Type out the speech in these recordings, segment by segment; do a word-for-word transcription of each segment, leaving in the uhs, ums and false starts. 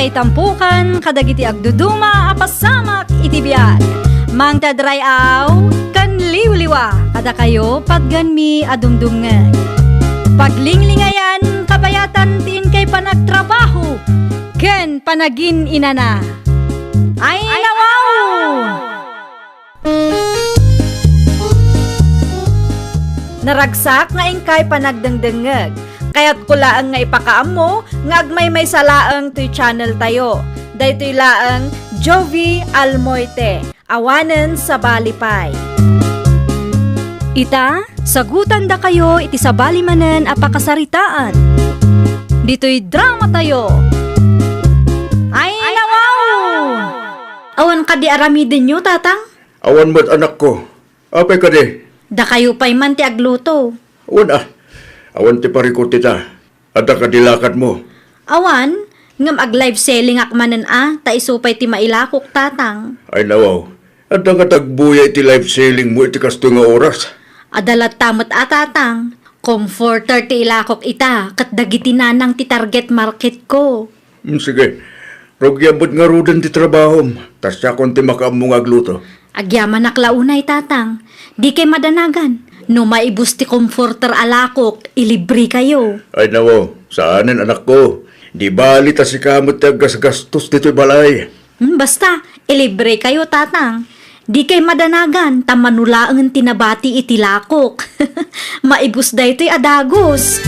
Itampukan kadagiti agduduma a pasamak iti biag. Mangted ray-aw ken liwliwa kadakayo patganmi a dumdumngeg. Paglinglingayan kabayatan ti inkay panagtrabaho ken panagin-inana. Ay, nawaw! Naragsak nga inkay panagdengdengngeg. Kayatko laeng nga ipakaammo nga agmaymaysa laeng toy channel tayo. Daytoy laeng Jovi Almoite, awanen sabali pay. Ita, sagutandakayo iti sabali manen a pakasaritaan. Ditoy drama tayo. Ay, nawaw! Awan kadi aramidenyo, Tatang? Awan met, anakko. Apay kadi? Dakayo pay man ti agluto. Awan a. Awan ti parikut ita. Adda kadi lakadmo? Awan, ngem ag-live selling ak manen a, ta isu pay ti mailakok, Tatang. Ay nawaw. Adda nga tagbuya iti live selling mo iti kastoy nga oras? Adda latta met a, Tatang. Comforter ti ilakok ita, ket dagiti nanang ti target market ko. Mm, sige. Rugiam met ngaruden ti trabahom, ta siakon ti makaammo nga agluto. Agyamanak la unay, Tatang. Dikay madanagan. No maibus ti comforter a lakok, ilibrekayo. Ay nawo, saanen, anakko. Di bali ta sika met ti aggasgastos ditoy balay. Hmm, basta, ilibrekayo, Tatang. Dikay madanagan, ta mano laengen ti nabati iti lakok. Maibus daytoy a dagus.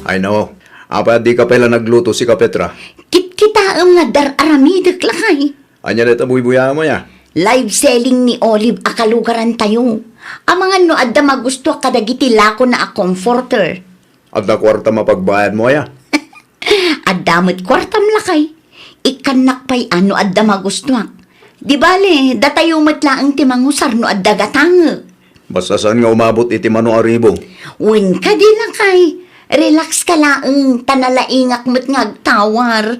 Ay nawo, apay a dika pay la nagluto, sika Petra? Kitkitaem nga dar-aramidek, lakay. Ania dayta buybuyaam aya? Live selling ni Olive a kalugarantayo. Amangan no adda magustuak kadagiti lakona a comforter. Adda kuartam a pagbayadmo aya? Adda met kuartam, lakay. Ikkannak pay a no adda magustuak. Di bale, datayo met laeng ti mangusar no adda gatangek. Basta saan nga umabot iti mano a ribo. Wen kadi, lakay, relax ka laeng, ta nalaingak met nga agtawar.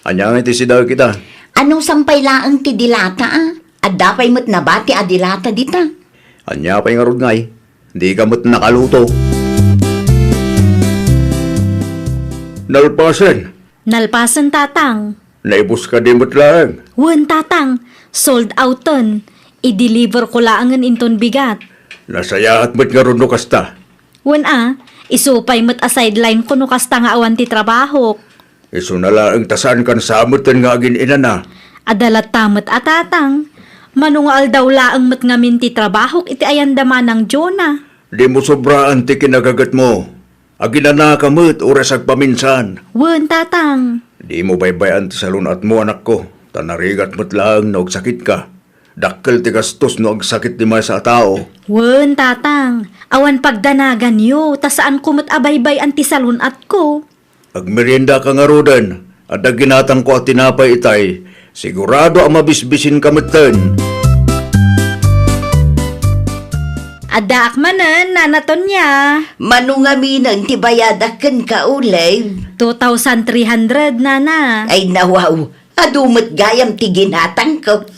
Ania ngay ti sidaek ita? Anusan pay laeng ti dilata a? Adda pay met nabati a dilata dita. Ania pay ngarud ngay? Dika met nakaluto. Nalpasen. Nalpasen, Tatang. Naibus kadi met laeng? Wen, Tatang. Sold outen. I-deliver ko laengen inton bigat. Nasayaat met ngarud no kasta. Wen a, isu pay met a sideline ko no kasta nga awan ti trabahok. Isuna laeng ta saankan sa meten nga agin-inana. Adda latta met a, Tatang. Mano nga aldaw laeng met ngamin ti trabahok iti ayanda manang Jonah. Dimo sobraan ti kinagagetmo. Aginanaka met uray sagpaminsan. Wen, Tatang. Dimo baybay-an ti salun-atmo, anakko, ta narigat met laeng no agsakitka. Dakkel ti gastos no agsakit ti maysa a tao. Wen, Tatang. Awan pagdanaganyo, ta saanko met a baybay-an ti salun-atko. Agmeriendaka ngaruden. Adda ginatangko a tinapay itay. Sigurado a mabisbisinka metten. Addaak manen, Nana Tonia. Mano ngaminen ti bayadak kenka, Olive? Two thousand three hundred, Nana. Ay, nawaw. Adu met gayam ti ginatangko.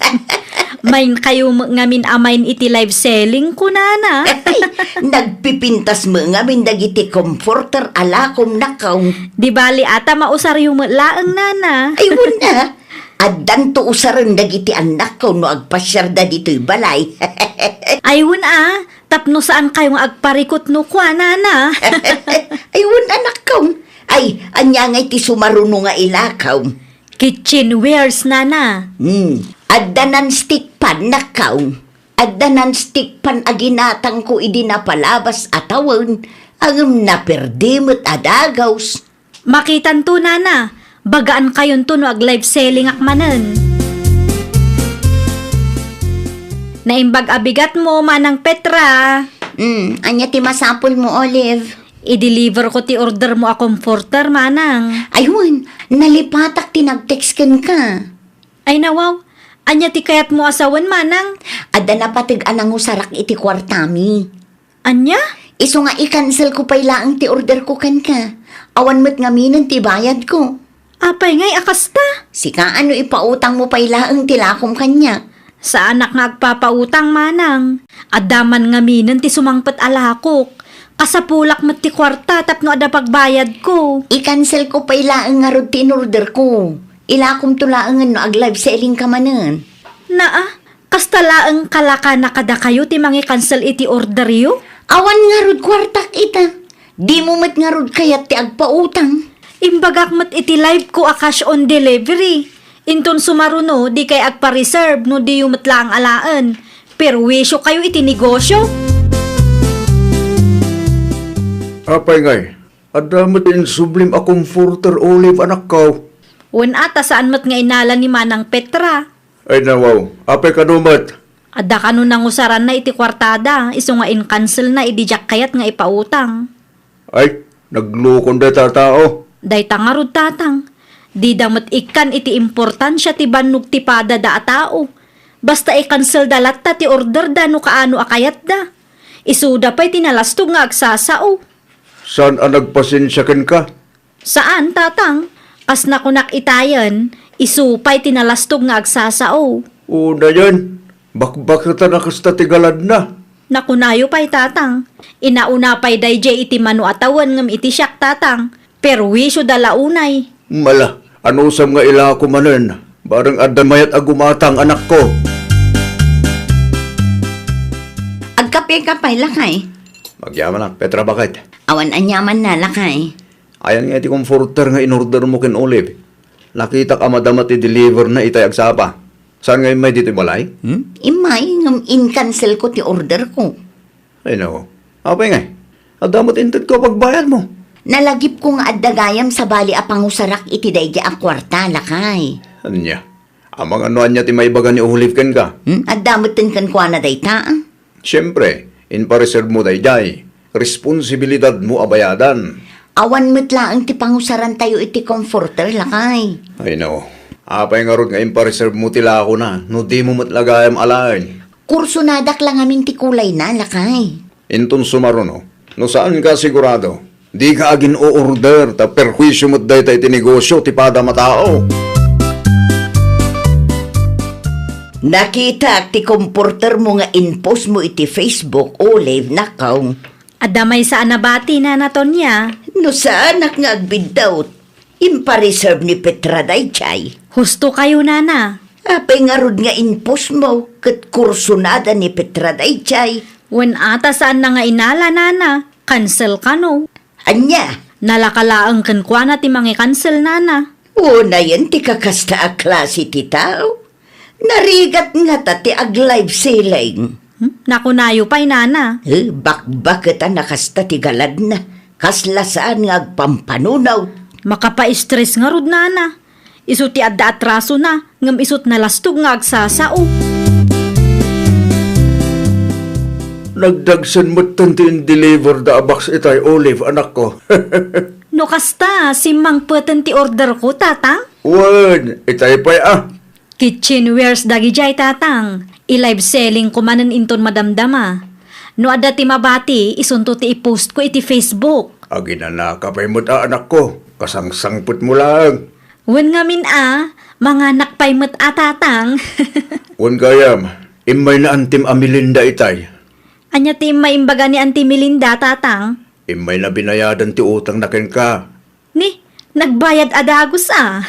Main kayo met ngamin a main iti live selling ko, Nana. Ay, nagpipintas met ngamin dagiti comforter a lakom, nakkaw. Di bali, ata mausaryo met laeng, Nana. Ay, wen a. Addanto usaren dagiti annakko no agpasiarda ditoy balay. Ay, wen a, tapno saan kayo nga agparikut no kua, Nana. Ay, wen a, nakkaw. Ay, ania ngay ti sumaruno nga ilakaw? Kitchenwares, Nana. Hmm. Adda non-stick pan, nakkaw. Adda non-stick pan a ginatangko idi napalabas a tawen, ngem naperdi met a dagus. Makitanto, Nana. Bagaan kayonto no ag-live selling ak manen. Naimbag a bigatmo, Manang Petra. Hmm, ania ti masapulmo, Olive? I-deliver ko ti order mo a comforter, Manang. Ay, wen, nalipatak ti nag-text kenka. Ay, nawaw. Ania ti kayatmo a sawen, Manang? Adda napateg a nangusarak iti kuartami. Ania? Isu nga i-cancel ko pay laeng ti order ko kenka. Awan met ngaminen ti bayad ko. Apay ngay a kasta? Sika a no ipautangmo pay laeng ti lakom kaniak. Saanak nga agpapautang, Manang. Adda man ngaminen ti sumangpet a lakok. Kasapulak met ti kuarta tapno adda pagbayadko. I-cancel ko pay laeng ngarud ti in-order ko. Ilakom to laengen no ag-live selling ka manen. Naa, kasta laeng kalakana kadakayo ti mangi-cancel iti orderyo? Awan ngarud kuartak ita. Dimo met ngarud kayat ti agpautang. Imbagak met iti live ko a cash on delivery. Inton sumaruno, dikay agpa-reserve no diyo met laeng alaen. Perwisyo kayo iti negosyo. Apay ngay, adda met insublim a comforter, Olive, anakko. Wen a, ta saan met nga inala ni Manang Petra. Ay, nawaw. Apay kano met? Adda kano nangusaranna iti kuartada, isu nga in-cancel na idi diak kayat nga ipautang. Ay, naglukon dayta a tao. Dayta ngarud, Tatang. Dida met ikkan iti importansia ti bannog ti padada a tao. Basta i-cancel da latta ti order da no kaano a kayatda. Isuda pay ti nalastog nga agsasao. Saan a nagpasensia kenka? Saan, Tatang. Kas nakunak itayen, isu pay ti nalastog nga agsasao. Unayen, bakbaketan a kasta ti galadna. Nakunayo pay, Tatang. Inauna pay daydiay iti mano a tawen ngem iti siak, Tatang. Perwisyo da la unay. Mala, anusam nga ilako manen? Bareng adda mayat a gumatang, anakko. Agkape ka pay, lakay? Magyamanak, Petra, baket? Awan aniamanna, lakay. Ayan nga iti comforter nga in-order mo ken Olive. Nakitak a madama ti deliver na itay agsapa. Saan nga immay ditoy balay? Hmm? Immay, ngem in-cancel ko ti order ko. Ay, nako. Apay ngay? Adda met inted ko a pagbayad mo. Nalagip ko nga adda gayam sabali a pangusarak iti daydi a kuarta, lakay. Ania? Amangan no ania ti maibaga ni Olive kenka? Hmm? Adda met ten kenkuana dayta, ah? Siempre, in-reserve mo daydiay. Responsibilidad mo a bayadan. Awan met laeng ti pangusarantayo iti comforter, lakay. Ay, no. Apay ngarud nga in-reserve mo ti lakona no di mo met la gayam alaen? Kursonadak la ngamin ti kulayna, lakay. Inton sumaruno, no saanka sigurado, dika agin-o-order ta perhuisio met dayta iti negosio ti padam a tao. Nakitak ti comforter mo nga in-post mo iti Facebook, Olive, nakaw. Adda maysa a nabati, Nana Tonia. No saanak nga agbiddut, in-reserve ni Petra daydiay. Husto kayo, Nana. Apay ngarud nga in-post mo ket kursonada ni Petra daydiay? Wen a, ta saanna nga inala, Nana. Cancel kano. Ania? Nalaka laeng kenkuana ti mangi-cancel, Nana. Unayen ti kakasta a klase ti tao. Narigat ngata ti ag-live selling. Hmm? Nakunayo pay, Nana. Eh, bakbaket a nakasta ti galadna. Kasla saan nga agpampanunot. Makapa-stress ngarud, Nana. Isu ti adda atrasona, ngem isut nalastog nga agsasao. Nagdagsen metten ti in-deliver da a box itay, Olive, anakko. No kasta, simmangpeten ti order ko, Tatang? Wen, itay pay a. Kitchenwares dagidiay, Tatang. I-live selling ko manen inton madamdama. No adda ti mabati, isunto ti i-post ko iti Facebook. Aginanaka pay met a, anakko. Kasangsangpet mo laeng. Wen ngamin a, manganak pay met a, Tatang. Wen gayam, immay na antim a Melinda itay. Ania ti immay imbaga ni Anti Melinda, Tatang? Immayna binayadan ti utangna kenka. Ni, nagbayad a dagus a.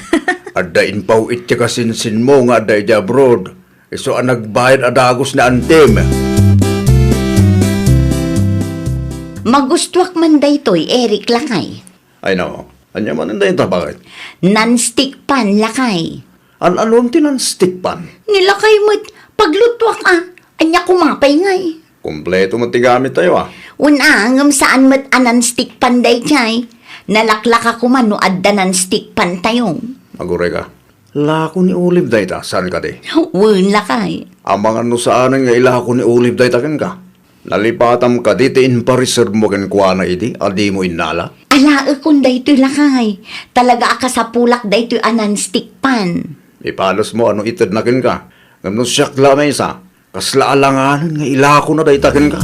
Adda impaw-it ti kasinsinmo nga adda idiay abroad. Isu a nagbayad a dagus ni antim. Magustuak man daytoy, Eric, lakay. Ay, no. Ania manen dayta, baket? Non-stick pan, lakay. An-anuan ti non-stick pan? Ni lakay met, paglutuak a. Ania koma pay ngay? Kompleto met ti gamittayo a. Wen a, ngem saan met a non-stick pan daydiay. Nalaklaka koma no adda non-stick pantayo. Aguray ka. Lako ni Olive dayta, saan kadi? Wen, lakay. Amangan no saanen nga ilako ni Olive dayta kenka. Nalipatam kadi ti in-reserve mo kenkuana idi a dimo innala? Alaekon daytoy, lakay. Talaga a kasapulak daytoy a non-stick pan. Ipalusmo no itedna kenka. Ngem no siak la a maysa, kasla alanganen nga ilakona dayta kenka.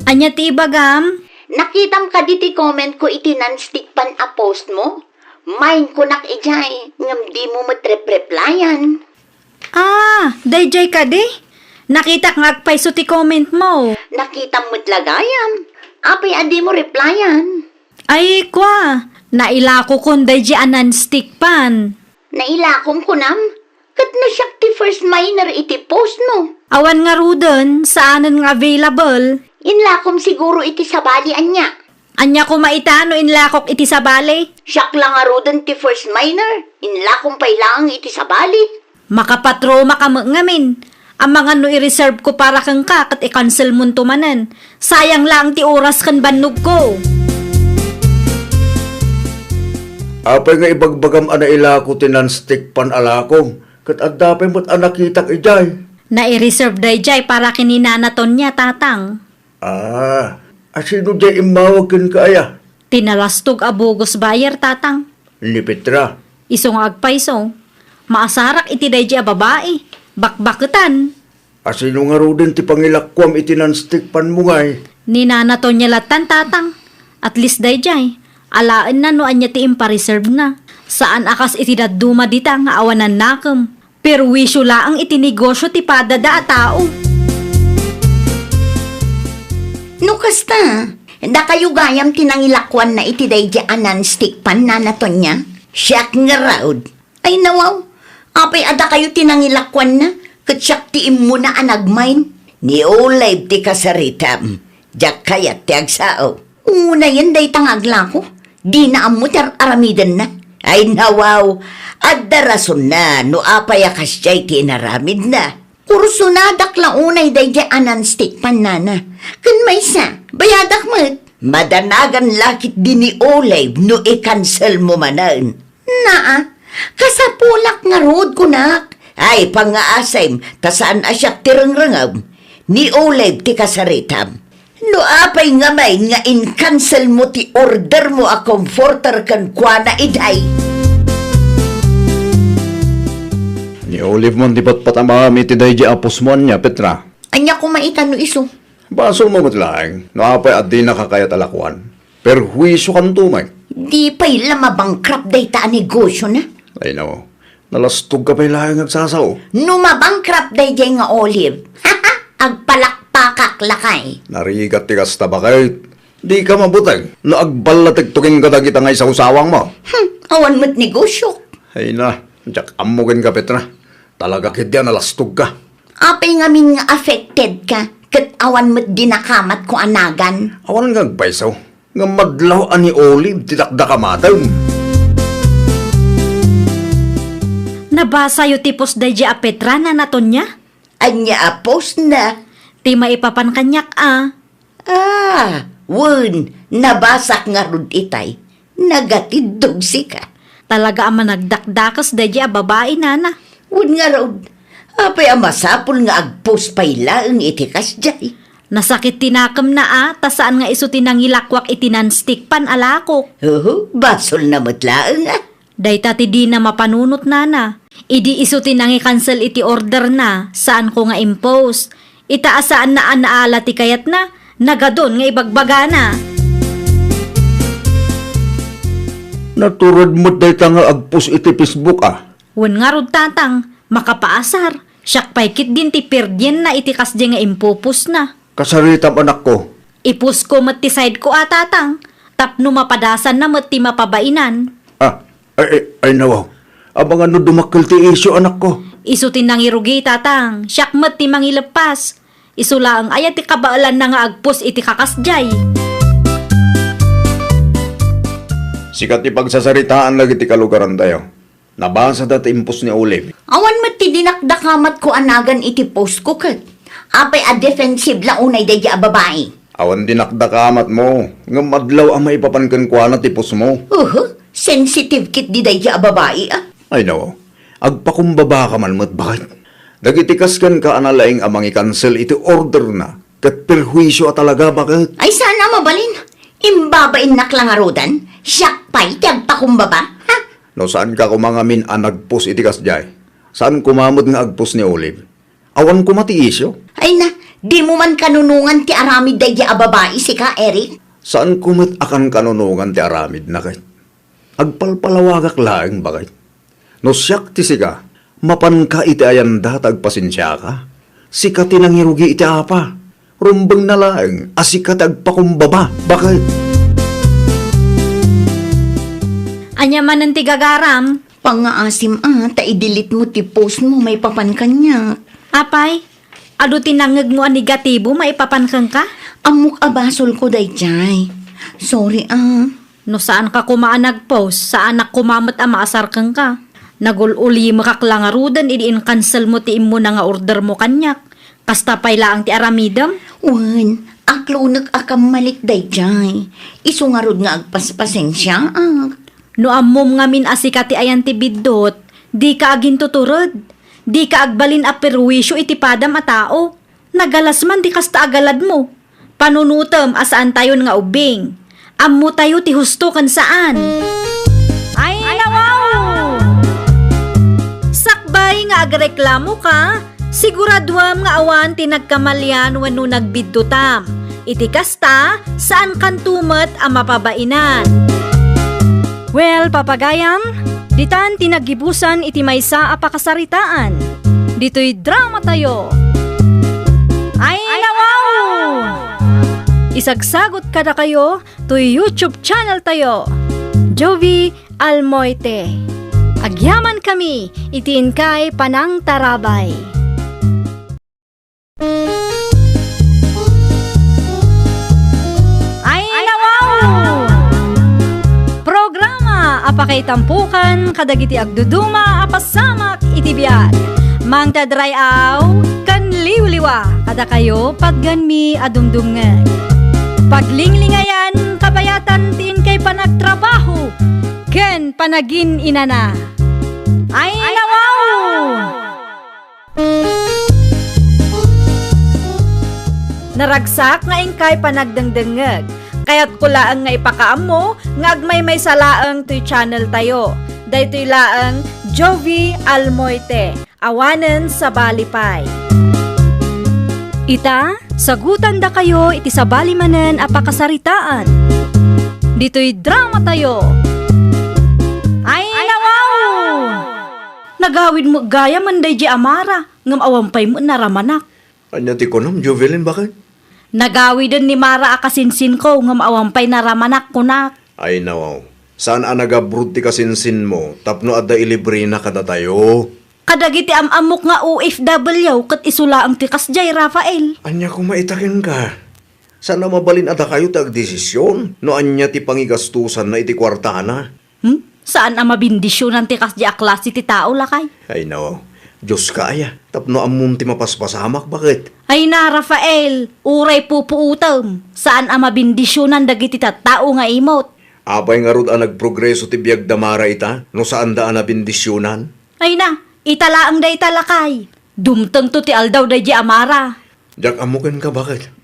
Ania ti ibagam? Nakitam kadi ti comment ko iti non-stick pan a post mo? Mind konak idiay, ngem dimo met rep-replyan. Ah, daydiay kadi? Nakitak nga agpayso ti comment mo. Nakitam met la gayam. Apay a dimo replyan? Ay, kwa, nailakokon daydi a non-stick pan. Nailakom kunam? Ket no siak ti first miner iti post mo. Awan ngaruden, saanen nga available. Inlakom siguro iti sabali ania. Ania koma ita no inlakok iti sabali? Siak la ngaruden ti first miner. Inlakom pay laeng iti sabali. Makapatroma ka met ngamin. Amangan no i-reserve ko para kenka ket i-cancel monto manen. Sayang laeng ti oras ken bannogko. Apay nga ibagbagam a nailako ti non-stick pan a lakom, ket adda pay met a nakitak idiay? Nai-reserve daydiay para ken ni Nana Tonya, Tatang. Ah, asino diay immawag kenka aya? Ti nalastog a bogus buyer, Tatang. Ni Petra. Isu nga agpayso. Maasarak iti daydi a babai. Bakbaketan. Asino ngaruden ti pangilakuam iti non-stick pan mo ngay? Ni Nana Tonya lattan, Tatang. At least daydiay, alaenna no ania ti impareserve na. Saan a kas iti dadduma dita nga awanan nakem. Perwisyo laeng iti negosyo ti padada a tao. No kasta, dakayo gayam ti nangilakuanna iti daydi a non-stick pan, Nana Tonya? Siak ngarud. Ay, nawaw, apay a dakayo ti nangilakuanna, ket siak ti immuna a nagmain? Ni Olive ti kasaritam, diak kayat ti agsao. Unayen dayta nga aglako, dina ammo ti ar-aramidenna. Ay, nawaw, adda rasonna no apay a kasdiay ti inaramidna. Kursonadak la unay daydiay a non-stick pan, Nana. Ken maysa, bayadak met. Madanagan la ketdi ni Olive no i-cancel mo manen. Naa, kasapulak ngarud, kunak. Ay, pangngaasim, ta saan a siak ti rengrengem. Ni Olive ti kasaritam. No apay ngamin nga in-cancel mo ti order mo a comforter kenkuana idiay? Ni Olive man ti patpatamam iti daydi a post mo ania, Petra? Ania koma ita no isu? Basol mo met laeng, no apay a dinaka kayat a lakuan. Perhuisiokanto met. Di pay la mabankrupt dayta a negosyona. Ay, no. Nalastogka pay laeng agsasao. No mabankrupt daydiay nga Olive, agpalakpakak lakay. Narigat ti kasta, baket. Dika mabuteng no agballatekto kenka dagita nga isawsawang mo. Hmm, awan met negosyok. Ay na, diak ammo kenka, Petra. Talaga ketdi a nalastogka. Apay ngamin nga affected ka, ket awan met dinakamatko a nagan? Awan nga agpayso. Ngem madlaw a ni Olive ti dakdakamatem. Nabasayo ti post daydi a Petra, Nana Tonya? Ania a post na? Ti maipapan kaniak a. Ah, wen, nabasak ngarud itay. Nagatiddog sika. Talaga a managdakdakes daydi a babai, Nana. Wen ngarud, apay a masapul nga agpost pay laeng iti kasdiay? Nasakit ti nakemna a, ta saan nga isu ti nangilakuak iti non-stick pan a lakok. Huhu, basolna met laeng a. Dayta ti dina mapanunot, Nana. Idi isu ti nangikansel iti orderna, saanko nga impost. Ita a saanna a naala ti kayatna, nagadun nga ibagbagana. Natured met dayta nga agpost iti Facebook a. Wen ngarud, Tatang, makapaasar. Siak pay ketdin ti perdienna iti kasdiay nga impopostna. Kasaritam, anakko. Ipost ko met ti side ko a, Tatang, tapno mapadasanna met ti mapabainan. Ah, ay, ay, ay, nawaw. Amangan no dumakkel ti isyu, anakko. Isu ti nangirugi, Tatang. Siak met ti mangileppas. Isu laeng aya ti kabaelanna nga agpost iti kakasdiay? Sika ti pagsasaritaan dagiti kalugarantayo. Nabasada ti impost ni Olive. Awan met ti dinakdakamatko a nagan iti postko ket. Apay a defensive la unay daydi a babai? Awan dinakdakamatmo, ngem madlaw a maipapan kenkuana ti postmo. Uhu, sensitive ketdi daydi a babai a. Ay no, agpakumbabaka man met, baket. Dagiti kas kenka a nalaing a mangikansel iti orderna, ket perhuisyo a talaga, baket. Ay, saan a mabalin? Imbabainnak la ngaruden, siak pay ti agpakumbaba, ha? No saanka koma ngamin a nagpost iti kasdiay, saan koma met nga agpost ni Olive. Awan koma ti isyu. Ay na, dimo man kanunongan ti aramid daydi a babai, sika, Eric? Saanko met a kankanunongan ti aramidna, ket agpalpalawagak laeng, baket. No siak ti sika, mapanka iti ayanda ta agpasensiaka. Sika ti nangirugi iti apa. Rumbengna laeng a sika ti agpakumbaba. Bakit? Ania manen ti gagaram? Pangngaasim a, ta i-delete mo ti post mo maipapan kaniak. Apay, adu ti nangngegmo a negatibo maipapan kenka? Ammok a basolko daydiay. Sorry a. No saanka koma a nag-post, saanak koma met a maasar kenka. Nagul-ulimekak la ngaruden idi in-cancelmo ti immuna nga ordermo kaniak. Kasta pay laeng ti aramidem? Wen, aklonek a kammalik daydiay. Isu ngarud nga agpaspasensiaak. No ammom ngamin a sika ti ayan ti biddut, dika agintutured. Dika agbalin a perwisyo iti padam a tao. Nagalas man ti kasta a galadmo. Panunotem a saantayon nga ubbing. Ammotayo ti husto ken saan. Ay, nawaw! Sakbay nga agreklamoka, siguraduam nga awan ti nagkamalian wenno nagbiddutam. Iti kasta, saankanto met a mapabainan. Well, papagayam, ditan ti naggibusan iti maysa a pakasaritaan. Ditoy dramatayo. Ay, nawaw! Isagsagot kadakayo toy YouTube channel tayo, Jovie Almoite. Agyamankami iti inkay panangtarabay. Ay, nawaw! Programa a pakaitampokan kadagiti agduduma a pasamak iti biag. Mangted ray-aw ken liwliwa kadakayo patgenmi a dumdumngeg. Paglinglingayan, kabayatan ti inkay panagtrabaho ken panagin-inana. Ay, nawaw! Naragsak nga inkay panagdengdengngeg. Kayatko laeng nga ipakaammo nga agmaymaysa laeng toy channel tayo. Daytoy laeng Jovie Almoite. Awanen sabali pay. Ita, sagutandakayo iti sabali manen a pakasaritaan. Ditoy dramatayo. Ay, nawaw! Nagawid met gayam daydiay a Mara, ngem awan pay met naramanak. Ania ti kunam, Jovelyn, baket? Nagawiden ni Mara a kasinsinko, ngem awan pay naramanak, kunak. Ay, nawaw. Saan a nag-abroad ti kasinsinmo tapno adda ilibrena kadatayo? Kadagiti am-ammok nga O F W ket isu laeng ti kasdiay, Rafael. Ania koma ita kenka? Saan a mabalin a dakayo ti agdesisyon no ania ti pangigastosanna iti kuartana? Hmm? Saan a mabendisionan ti kasdiay a klase ti tao, lakay? Ay, no. Dioska aya, tapno ammom ti mapaspasamak, baket? Ay na, Rafael, uray pupuotem. Saan a mabendisionan dagiti tattao nga imot. Apay ngarud a nagprogreso ti biag da Mara ita, no saanda a nabendisionan? Ay na, ita laeng dayta, lakay. Dumtengto ti aldaw daydiay a Mara. Diak ammo kenka, baket.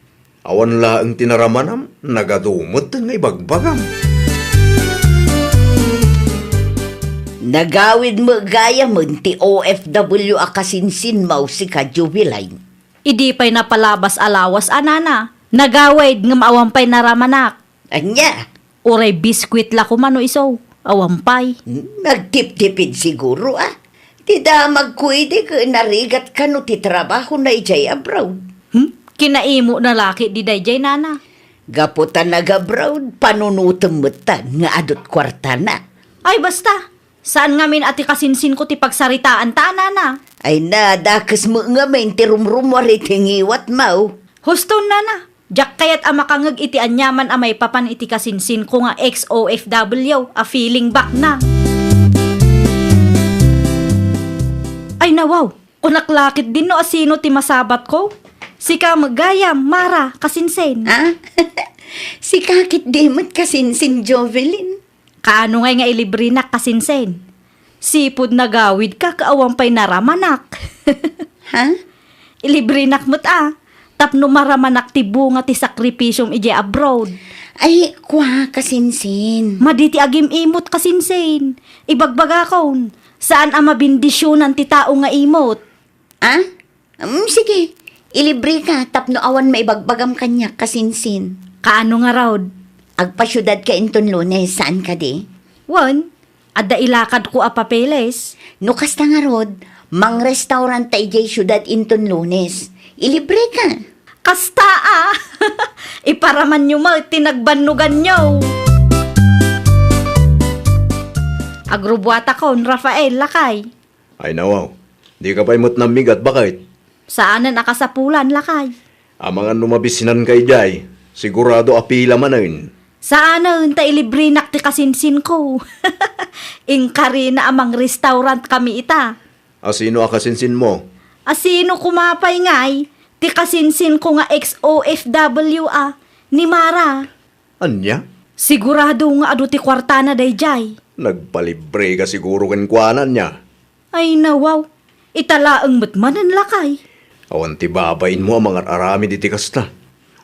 Awan laeng ti naramanam, nagadu met nga ibagbagam. Nagawid met gayamen ti O F W a kasinsinmo, sika, Jovelyn. Idi pay napalabas a lawas a nana, nagawid ngem awan pay naramanak. Ania? Uray biskuit la koma no isu, awan pay. Hmm, nagtiptipid siguro, a. Ti damagko idi ket narigat kano ti trabahona idiay abroad. Hmm? Kinaimona la ketdi daydiay, nana. Gapu ta nag-abroad, panunotem met ta nga adut kuartana. Ay, basta! Saan ngamin a ti kasinsinko ti pagsaritaanta, nana? Ay na, dakes met ngamin ti rumrumuar iti ngiwatmo. Huston, nana. Diak kayat a makangeg iti aniaman a maipapan iti kasinsinko nga ex-O F W a feeling back na. Ay, nawaw! Kunak la ketdin no asino ti masabatko. Sika met gayam, Mara, kasinsin. Ha? Sika ketdi met kasinsin, Jovelyn. Kaano ngay nga ilibrenak, kasinsin? Sipud nagawidka ket awan pay naramanak. Ha? Ilibrenak met a, tapno maramanak ti bunga ti sakripisiom idiay abroad. Ay, kua, kasinsin. Madi ti agim-imot, kasinsin. Ibagbagakon, saan a mabendisionan ti tao nga imot. A? Mm, sige. Ilibreka tapno awan maibagbagam kaniak, kasinsin. Kaano ngarud? Agpasiudadka inton Lunes, saan kadi? Wen, adda ilakadko a papeles. No kasta ngarud, mangrestauranta idiay siudad inton Lunes. Ilibreka. Kasta a! Iparamanyo met ti nagbannoganyo. Agrubuatakon, Rafael, lakay. Ay, nawaw. Dika pay met nammigat, baket? Saanen a kasapulan, lakay. Amangan no mabisinanka idiay, sigurado a pila manen. Saanen ta ilibrenak ti kasinsinko. Inkarina a mangrestaurant kami ita. A sino a kasinsinmo? A sino koma pay ngay, ti kasinsinko nga ex-O F W a, ni Mara. Ania? Sigurado nga adu ti kuartana daydiay. Nagpalibreka siguro kenkuana, ania? Ay, nawaw. Ita laeng met manen, lakay. Awan ti babainmo a mangar-aramid iti kasta.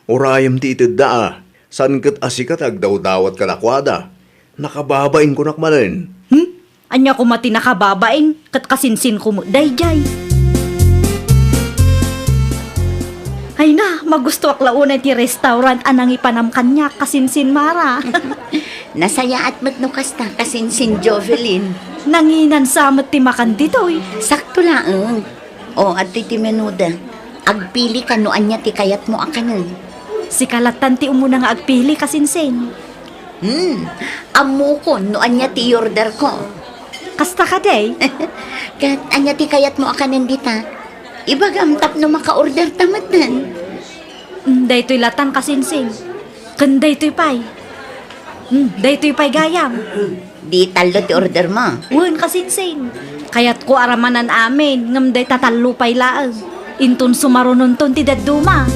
Urayem ti itedda a. Saan ket a sika ti agdawdawat kadakuada. Nakababain kunak manen. Hmm? Ania koma ti nakababain ket kasinsinko met daydiay? Ay na, magustoak la unay ti restaurant a nangipanam kaniak, kasinsin Mara. Nasayaat met no kasta, kasinsin Jovelyn. Nanginansa met ti makan ditoy. Sakto laeng. O, adtoy ti menuda. Agpilika no ania ti kayatmo a kanen. Sika lattan ti umuna nga agpili, kasinsin. Hmm, ammokon no ania ti i-orderko. Kasta kadi? Ket ania ti kayatmo a kanen dita? Ibagam tapno maka-order ta metten. Mm, daytoy lattan, kasinsin. Ken daytoy pay. Mm, daytoy pay gayam. Di tallo ti ordermo? Wen, kasinsin. Kayatko a ramanan amin, ngem dayta tallo pay laeng. Inton sumarunonton ti dadduma.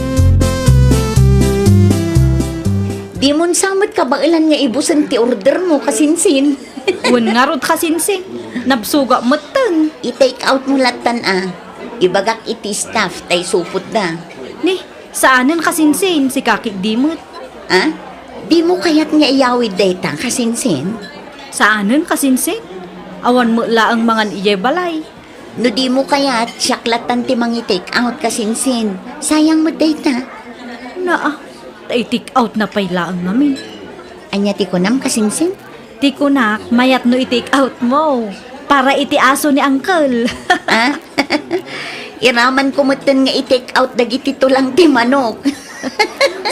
Dimon sa met kabaelan nga ibusen ti ordermo, kasinsin. Wen ngarud, kasinsin. Nabsogak metten. I-take outmo lattan a. Ibagak iti staff ta isupotda. Ni, saanen, kasinsin, sika ketdi met. A? Dimo kayat nga iyawid dayta, kasinsin? Saanen, kasinsin? Awan met laeng mangan idiay balay. No dimo kayat, siak lattan ti mangi-take out, kasinsin. Sayang met dayta. Naa, ta i-take out na pay laeng ngamin. Ania ti kunam, kasinsin? Ti kunak, mayat no i-take outmo. Para iti aso ni Uncle. A? Iramanko metten nga i-take out dagiti tulang ti manok.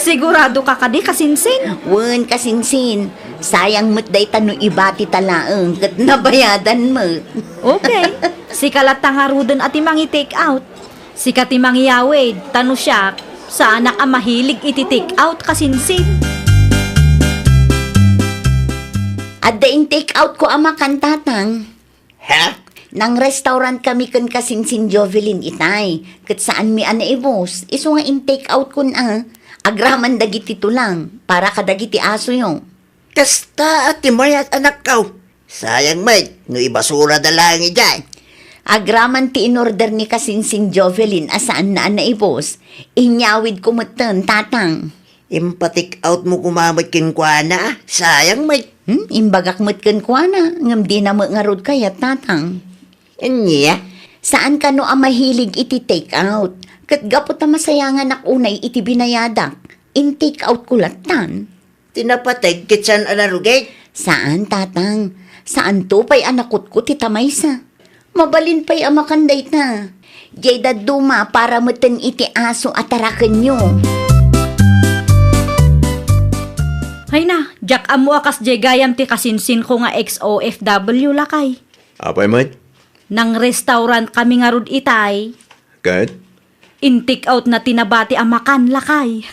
Siguradoka kadi, kasinsin? Wen, kasinsin. Sayang met dayta no ibatita laeng ket nabayadan met. Okay. Sika latta ngaruden a ti mangi-take out. Sika ti mangiyawid, ta no siak, saanak a mahilig iti take out, kasinsin. Adda in-take outko a makan, tatang. Ha? Nang-restaurant kami ken kasinsin Jovelyn itay, ket saanmi a naibus, isu nga in-take outkon a, agraman dagiti tulang, para kadagiti asoyo. Kasta a ti mayat, anakko. Sayang met no ibasurada laeng idiay. Agraman ti in-order ni kasinsin Jovelyn a saanna a naibus. Inyawidko metten, tatang. Impa-take outmo koma met kenkuana, a? Sayang met. Hmm, imbagak met kenkuana, ngem dina met ngarud kayat, tatang. Ania? Saan kano a mahilig iti take out. Ket gapu ta masayanganak unay iti binayadak, in-take outko lattan. Ti napateg ket saan a narugit? Saan, tatang. Saanto pay a nakutkot ita maysa. Mabalin pay a makan dayta. Diay dadduma para metten iti aso a tarakenyo. Ay na, diak ammo a kasdiay gayam ti kasinsinko nga ex-O F W, lakay. Apay met? Nang-restaurant kami ngarud itay. Ket? In-take out na ti nabati a makan, lakay.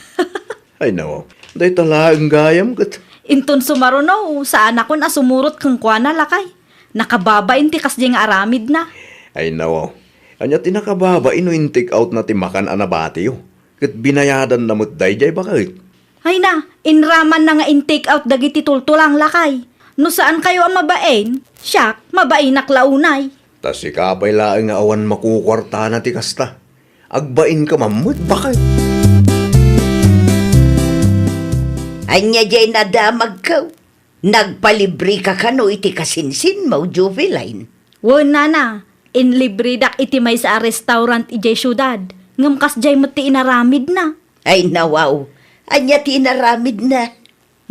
Ay, nawaw. Dayta laeng gayam ket. Inton sumaruno, saanakon a sumurot kenkuana, lakay. Nakababain ti kasdiay nga aramidna. Ay, nawaw. Ania ti nakababain no in-take out na ti makan a nabatiyo? Ket binayadanna met daydiay, baket? Ay na, inramanna nga in-take out dagiti tultulang, lakay. No saankayo a mabain, siak, mabainak la unay. Ta sika pay laeng nga awan makukuartana ti kasta. Agbainka man met, baket. Ania diay nadamagko? Nagpalibreka kano iti kasinsinmo, Joveline? Wen, nana, inlibredak iti maysa a restaurant idiay siudad, ngem kasdiay met ti inaramidna. Ay, nawaw. Ania ti inaramidna?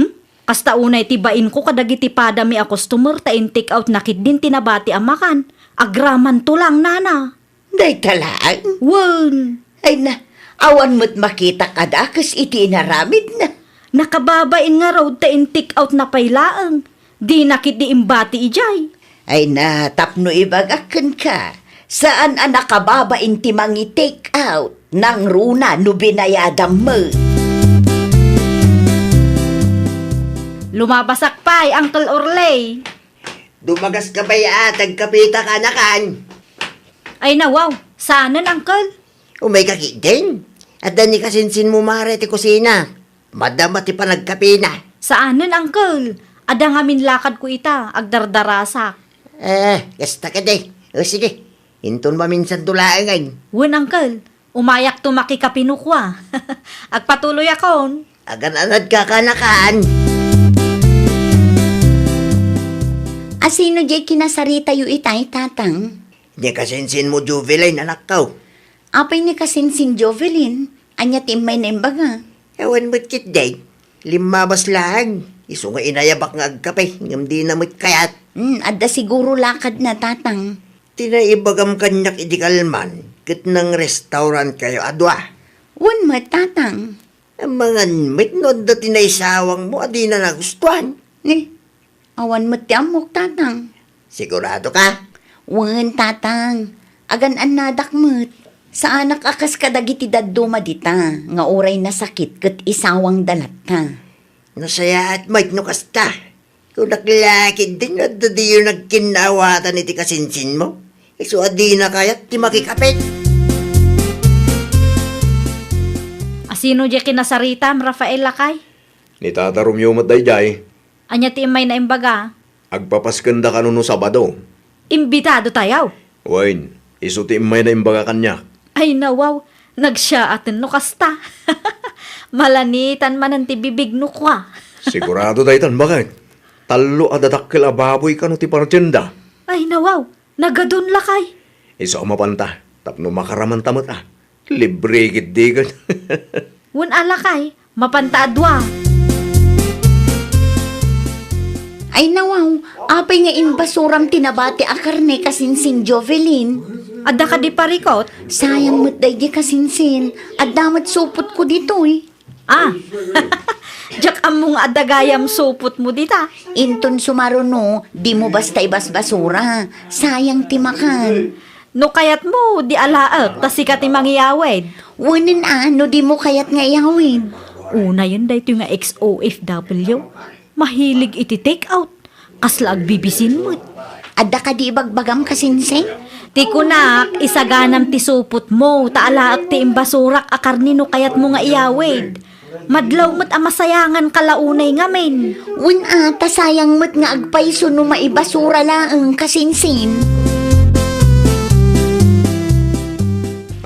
Hmm? Kasta unay ti bainko kadagiti padami a customer ta in-take out na ketdin ti nabati a makan. Agraman tulang, nana. Dayta laeng? Wen. Ay na, Awan met makitak a dakes iti inaramidna. Nakababain ngarud ta in-take out na pay laeng. Dina ketdi imbati idiay. Ay na, tapno ibagak kenka, saan a nakababain ti mangi-take out, nangruna no binayadam met. Lumabasak pay, Uncle Orley. Dumagas ka pay a, agkapeta kanakan. Ay na, wow, saanen, Uncle? Umayka ketdin. Adda ni kasinsinmo Mara iti kusina. Madama ti panagkapena. Saanen, Uncle. Adda ngamin lakadko ita, agdardarasak. Eh, kasta ketdi. O, sige. Inton maminsanto laengen. Wen, Uncle. Umayakto makikape no kua. Agpatuloyakon. Agan-anadka kanakan. A, sino diay kinasaritayo itay, Tatang? Ni kasinsinmo Jovelyn, anakko. Apay ni kasinsin Jovelyn? Ania ti immayna imbaga? Awan met ketdi. Limmabas laeng. Isu nga inayabak nga agkape, ngem dina met kayat. Hmm, adda siguro lakadna, Tatang. Ti naibagam kaniak idi kalman, ket nang-restaurantkayo a dua. Wen met, Tatang. Amangan met no adda ti naisawangmo a dina nagustuan. Ni, awan met ti ammok, Tatang. Sigurado ka? Wen, Tatang. Agan-annadak met. Saanak a kas kadagiti dadduma dita, nga uray nasakit ket isawangda latta. Nasayaat met no kasta. Kunak la ketdin no adda diyo nagkinnaawatan iti kasinsinmo. Isu a dina kayat ti makikape. A, sino diay kinasaritam, Rafael, lakay? Ni Tata Romeo met daydiay. Ania ti immayna imbaga? Agpapaskenda kano no Sabado. Imbitadotayo? Wen, isu ti immayna imbaga kaniak. Ay, nawaw, nagsiyaaten no kasta. Malanitan manen ti bibig no kua. Sigurado daytan, baket. Tallo a dadakkel a baboy kano ti partienda. Ay, nawaw, nagadun lakay. Isu a mapanta, tapno makaramanta met a. Libre ketdi ket. Wen a lakay, mapanta a dua. Ay nawaw, apay nga imbasuram ti nabati a karne kasinsin Jovelyn? Adda kadi parikut? Sayang met daydi kasinsin. Adda met supotko ditoy. Ah, diak ammo nga adda gayam supotmo dita. Inton sumaruno, dimo basta ibasbasura. Sayang ti makan. No kayatmo, di alaek, ta sika ti mangiyawid. Wen a, no dimo kayat nga iyawid. Unayen daytoy nga ex-O F W. Mahilig iti take out. Kasla agbibisin met. Adda kadi ibagbagam kasinsin? Ti kunak, isaganam ti supotmo, ta alaek ti imbasurak a karne no kayatmo nga iyawid. Madlaw met a masayanganka la unay ngamin. Wen a, ta sayang met nga agpayso no maibasura laeng kasinsin.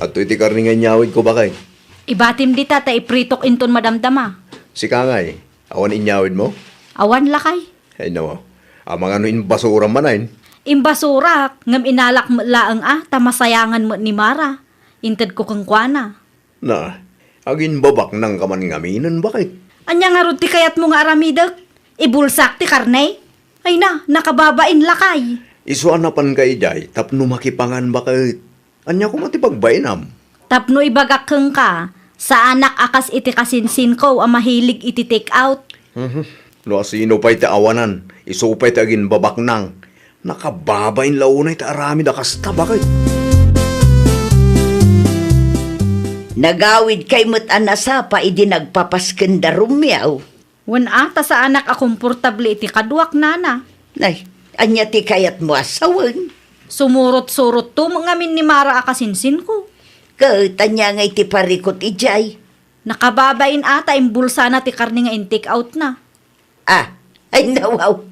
Adtoy ti karne nga inyawidko, baket. Ibatim dita ta ipritok inton madamdama. Sika ngay, awan inyawidmo? Awan lakay. Ay, nawaw. Amangan no imbasuram manen? Imbasurak, ngem inalak met laeng a, ta masayangan met ni Mara. Intedko kenkuana. Na, aginbabaknangka man ngaminen, baket? Ania ngarud ti kayatmo nga aramidek? Ibulsak ti karne? Ay na, nakababain lakay. Isu a napanka idiay tapno makipangan, baket. Ania koma ti pagbainam? Tapno ibagak kenka, saanak a kas iti kasinsinko a mahilig iti take out. Mhm. No asino pay ti awanan, isu pay ti aginbabaknang. Nakababain la unay ti aramid a kasta, baket. Nagawidkay met a nasapa idi nagpapaskenda Romeo. Wen a, ta saanak a komportable iti kaduak, nana. Nay, ania ti kayatmo a sawen? Sumurot-surotto met ngamin ni Mara a kasinsinko. Ket ania ngay ti parikut idiay? Nakababain a ta imbulsana ti karne nga in-take outna. Ah, ay nawaw.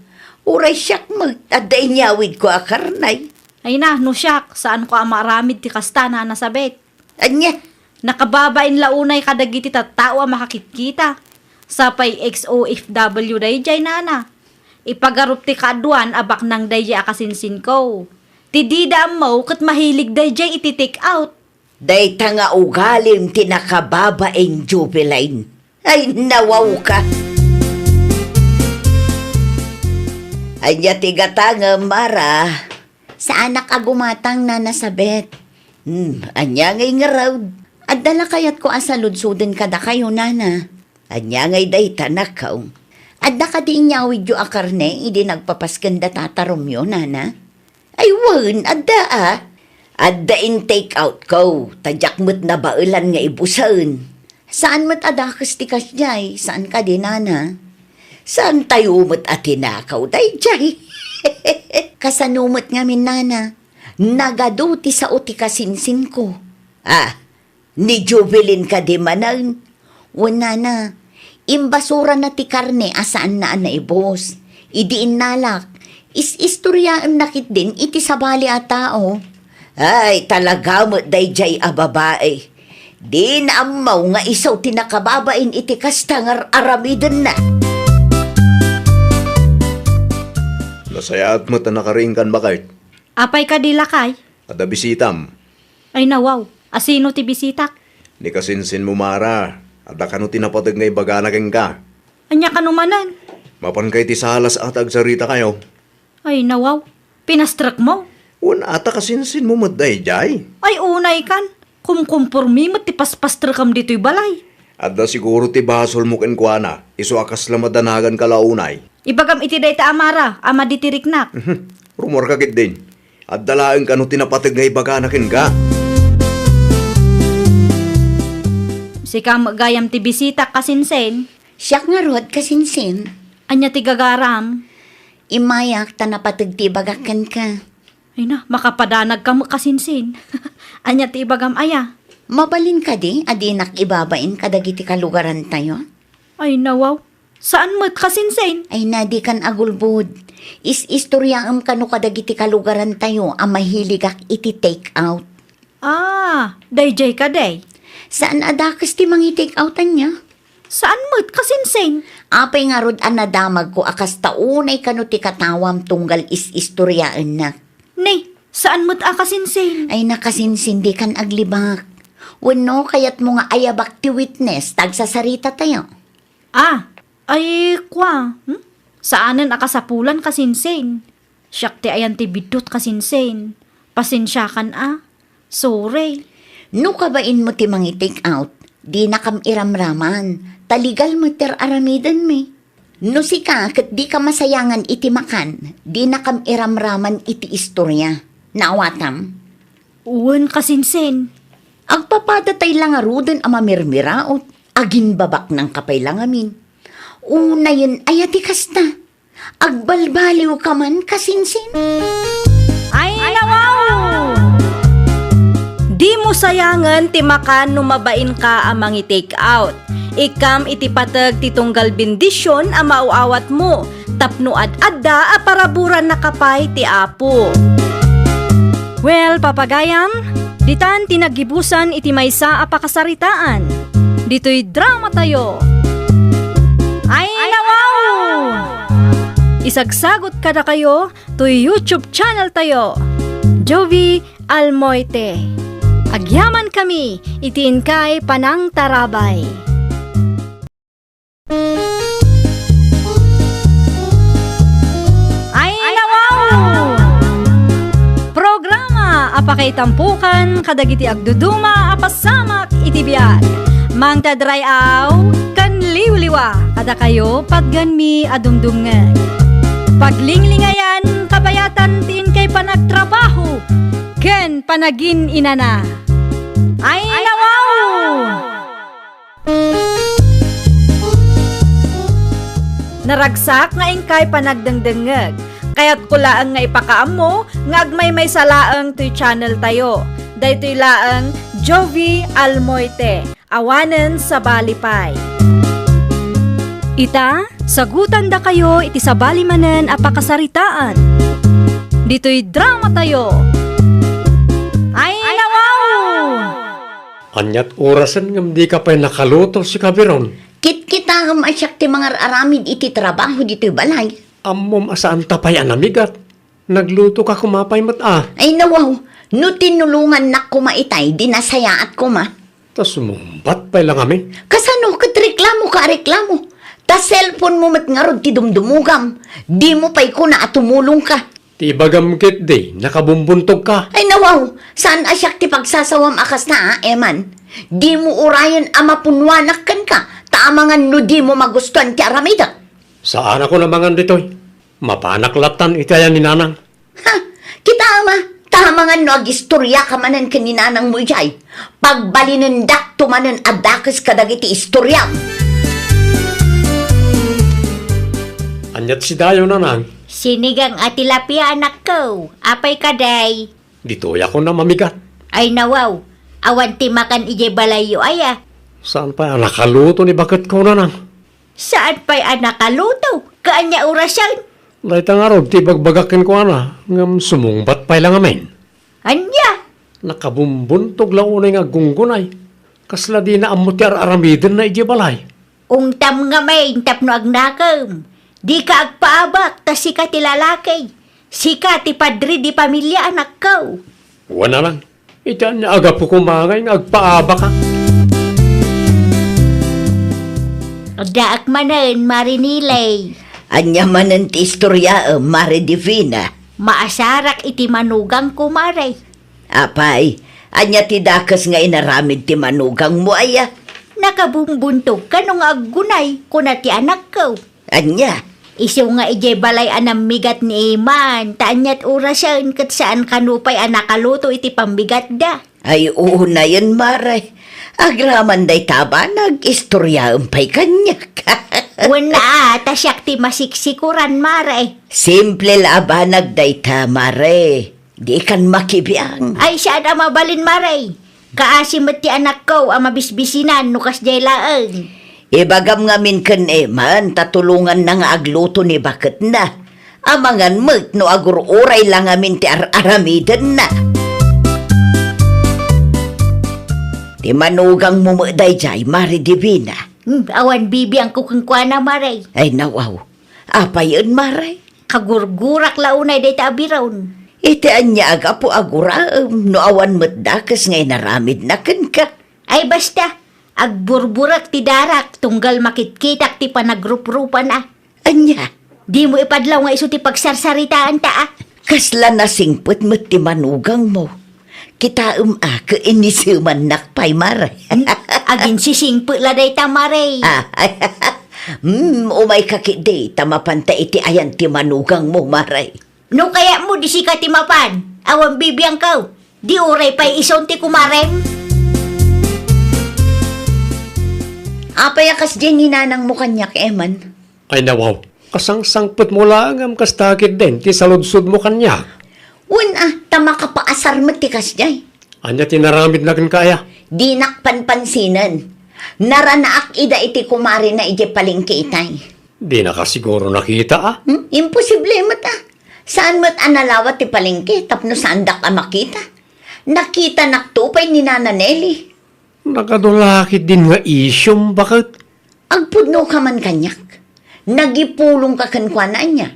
Uray siak met, adda inyawidko a karne. Ay na, no siak, saanko a maaramid ti kasta, Nana Sabet. Ania? Nakababain la unay kadagiti tattao a makakitkita. Sapay ex-O F W daydiay, nana. Ipagarup ti kaaduan a baknang daydiay a kasinsinko. Ti dida ammo ket mahilig daydiay iti take out. Dayta nga ugalim ti nakababain, Joveline. Ay, nawawka. Ania ti gatangem, Mara? Saanak a gumatang, Nana Sabet. Hmm, ania ngay ngarud? Adda la kayatko a saludsoden kadakayo, nana. Ania ngay dayta, nakaw? Adda kadi inyawidyo a karne idi nagpapasken da tatarumyo, nana? Ay wen, adda a. Adda in-take out ko, ta diak met nabaelan nga ibusen. Saan met a dakes ti kasdiay, saan kadi, nana? Saantayo met a tinakaw daydiay. Kasano met ngamin, nana? Nagadu ti sao ti kasinsinko. Ah, ni Jubilin kadi manen? Wen, nana, imbasurana ti karne a saanna a naibus. Idi innalak, is-istoriaenna ketdin iti sabali a tao. Ay, talaga met daydiay a babai. Dina ammo nga isu ti nakababain iti kasta nga ar-aramidenna. Nasayaat met a nakariingkan, baket. Apay kadi, lakay? Adda bisitam. Ay, nawaw. Asino ti bisitak? Ni kasinsinmo, Mara. Adda kano ti napateg nga ibagana kenka. Ania kano manen? Mapanka iti salas a ta agsaritakayo. Ay, nawaw. Pinastrekmo? Wen, ata kasinsinmo met daydiay? Ay, unaykan. Kumkumpormi met ti paspastrekam ditoy balay. Adda siguro ti basolmo kenkuana, isu a kasla madanaganka la unay. Ibagam iti dayta a Mara a madi ti riknak. Mhm. Rumorka ketdin. Adda laeng kano ti napateg nga ibagana kenka. Sika met gayam ti bisitak, kasinsin. Siak ngarud, kasinsin. Ania ti gagaram? Immayak ta napateg ti ibagak kenka. Ay na, makapadanagka met, kasinsin. Ania ti ibagam aya? Mabalin kadi a dinak ibabain kadagiti kalugarantayo? Ay, nawaw. Saan met, kasinsin? Ay na, dikan agulbod. Is-istoriaem kano kadagiti kalugarantayo a mahiligak iti take out. Ah, daydiay kadi? Saan a dakes ti mangi-take out ania? Saan met, kasinsin? Apay ngarud a nadamagko a kasta unay kano ti katawam tunggal is-istoriaennak? Ni, saan met a kasinsin? Ay, nakasinsin, dikan aglibak. Wenno, kayatmo nga ayabak ti witness ta agsasaritatayo? Ah, ay, kua, hmm? Saanen a kasapulan, kasinsin. Siak ti ayan ti biddut, kasinsin. Pasensiakan a. Sorry. No kabainmo ti mangi-take out, dinakam iramraman, ta legal met ti ar-aramidenmi. No sika ket dika masayangan iti makan, dinakam iramraman iti istoria. Naawatam? Wen, kasinsin. Agpapadatay la ngaruden a mamirmiraot, aginbabaknangka pay la ngamin. Unayen aya ti kasta? Agbalbaliwka man, kasinsin? Ay, nawaw! Dimo sayangen ti makan no mabainka a mangi-take out. Ikkam iti pateg ti tunggal bendision a maaw-awatmo, tapno ad-adda a paraburannaka pay ti Apo. Well, papagayam, ditan ti naggibusan iti maysa a pakasaritaan. Ditoy dramatayo. Ay, nawaw! Isagsagot kadakayo toy YouTube channel tayo, Jovie Almoite. Agyamankami iti inkay panangtarabay. Ay, nawaw! Programa a pakaitampokan kadagiti agduduma a pasamak iti biag. Mangted ray-aw ken liwliwa kadakayo patgenmi a dumdumngeg. Paglinglingayan, kabayatan ti inkay panagtrabaho ken panagin-inana. Ay, nawaw! Naragsak nga inkay panagdengdengngeg. Kayatko laeng nga ipakaammo nga agmaymaysa laeng toy channel tayo. Daytoy laeng Jovie Almoite, awanen sabali pay. Ita, sagutandakayo iti sabali manen a pakasaritaan. Ditoy dramatayo. Ay, nawaw! Aniat orasen ngem dika pay nakaluto, sika Biron? Kitkitaem a siak ti mangar-aramid iti trabaho ditoy balay. Ammom a saanta pay a namigat. Naglutoka koma pay met a. Ay, nawaw, no tinulongannak koma itay, di nasayaat koma. Ta sumungbat pay la ngamin. Kasano ket reklamoka a reklamo? Ta cellphone mo met ngarud ti dumdumugam. Dimo pay kuna a tumulongka. Ti ibagam ketdi, nakabumbuntogka. Ay, nawaw! Saan a siak ti pagsasawam a kasta, a, Eman? Dimo urayen a mapunnoanak kenka, ta amangan no dimo magustuan ti aramidek. Saanakon a mangan ditoy. Mapanak lattan iti ayan ni Nanang. Ha! Kitaem a, ta amangan no agistoriaka manen ken ni Nanangmo idiay. Pagbalinendakto manen a dakes kadagiti istoriam. Aniat sidayo, Nanang? Sinigang a tilapia, anakko. Apay kadi? Ditoyakon a mamigat. Ay, nawaw. Awan ti makan idiay balayyo aya? Saan pay a nakaluto ni baketko, Nanang? Saan pay a nakaluto? Kaanya orasen? Dayta ngarud ti ibagbagak kenkuana, ngem sumungbat pay la ngamin. Ania? Nakabumbuntog la unay nga aggunggunay. Kasla dina ammo ti ar-aramidenna idiay balay. Ungtam ngamin tapno agnakem. Dika agpaabak, ta sika ti lalaki. Sika ti padre di pamilia, anakko. Wen, Nanang. Iti ania a gapu koma ngay nga agpaabaka? Addaak manen, Mare Nilay. Ania manen ti istoriaem, Mare Divina? Maasarak iti manugangko, Mare. Apay, ania ti dakes nga inaramid ti manugangmo aya? Nakabumbuntog kano nga aggunay, kuna ti anakko. Ania? Isu nga idiay balay a nammigat ni Eman, ta aniat orasen ket saan kano pay a nakaluto iti pammigatda. Ay, unayen, Mare. Agraman dayta a banag, istoriaem pay kaniak. Wen a, ta siak ti masiksikuran, Mare. Simple la a banag dayta, Mare. Dikan makibiang. Ay, saan a mabalin, Mare. Kaasi met ti anakko a mabisbisinan no kasdiay laeng. Ibagam ngamin ken Eman ta tulonganna nga agluto ni baketna. Amangan met no agur-uray la ngamin ti ar-aramidenna. Ti manugangmo met daydiay, Mare Divina. Hmm, awan bibiangko kenkuana, Mare. Ay, nawaw. Apayen, Mare? Kagurgurak la unay dayta a biron. Iti ania a gapu a guraem no awan met dakes nga inaramidna kenka? Ay, basta, agburburek ti darak tunggal makitkitak ti panagruprupana. Ania? Dimo ipadlaw nga isu ti pagsarsaritaanta, a? Kasla nasingpet met ti manugangmo. Kitaem a, ket inisemannak pay, Mare. Hmm? Aginsisingpet la dayta, Mare. Ah, hmm, umayka ketdi, ta mapanta iti ayan ti manugangmo, Mare. No kayatmo, di sika ti mapan. Awan bibiangko. Di uray pay isun ti kumarem. Apay a kasdiay ni nanangmo kaniak, Eman? Ay, nawaw. Kasangsangpetmo laeng ngem kasta ketdin ti saludsodmo kaniak. Wen a, ta makapaasar met ti kasdiay. Ania ti naramidna kenka aya? Dinak panpansinen. Naranaak ida iti kumarena idiay palengke itay. Dinaka siguro nakita, a? Hmm? Imposible met, a. Saan met a nalawa ti palengke tapno saandak a makita. Nakitanakto pay ni Nana Nelly. Nakadula ketdin nga isyum, baket? Agpudnoka man kaniak. Nagipulongka kenkuana, ania?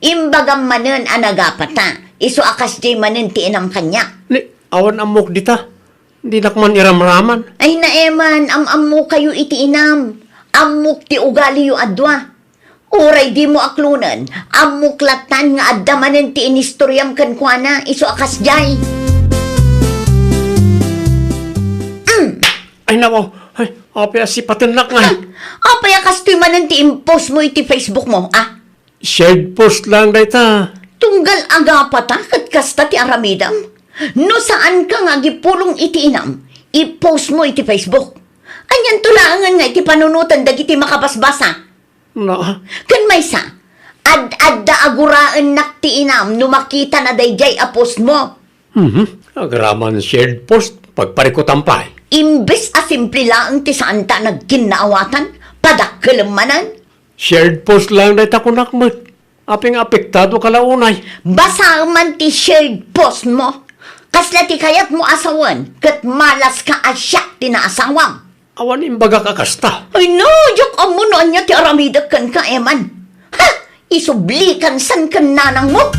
Imbagam manen a nagapata, isu a kasdiay manen ti inam kaniak. Ni, awan ammok dita. Dinak man iramraman. Ay, Eman, am-ammokayo iti inam. Ammok ti ugaliyo a dua. Uray dimo aklonen, ammok lattan nga adda manen ti inistoriam kenkuana, isu a kasdiay. Mm. Ay, nawaw. Ay, apay a sipatennak ngay? Ah, apay a kastoy manen ti impostmo iti Facebookmo, a? Shared post laeng dayta. Tunggal agapata ket kasta ti aramidem. No saanka nga agipulong iti inam, ipostmo iti Facebook. Anianto laengen nga iti panunoten dagiti makabasbasa? Na? Ken maysa, ad-adda a guraennak ti inam no makitana daydiay a postmo. Mhm. Agraman shared post, pagparikutan pay. Imbes a simple laeng ti saanta a nagkinnaawatan, padakkelem manen. Shared post laeng dayta kunak met. Apay nga apektado ka la unay? Basaem man ti shared postmo. Kasla ti kayatmo a sawen, ket malaska a siak ti naasawam. Awan imbagak a kasta. Ay no, diak ammo no ania ti aramidek kenka, Eman. Ha! Isublikan san ken nanangmo.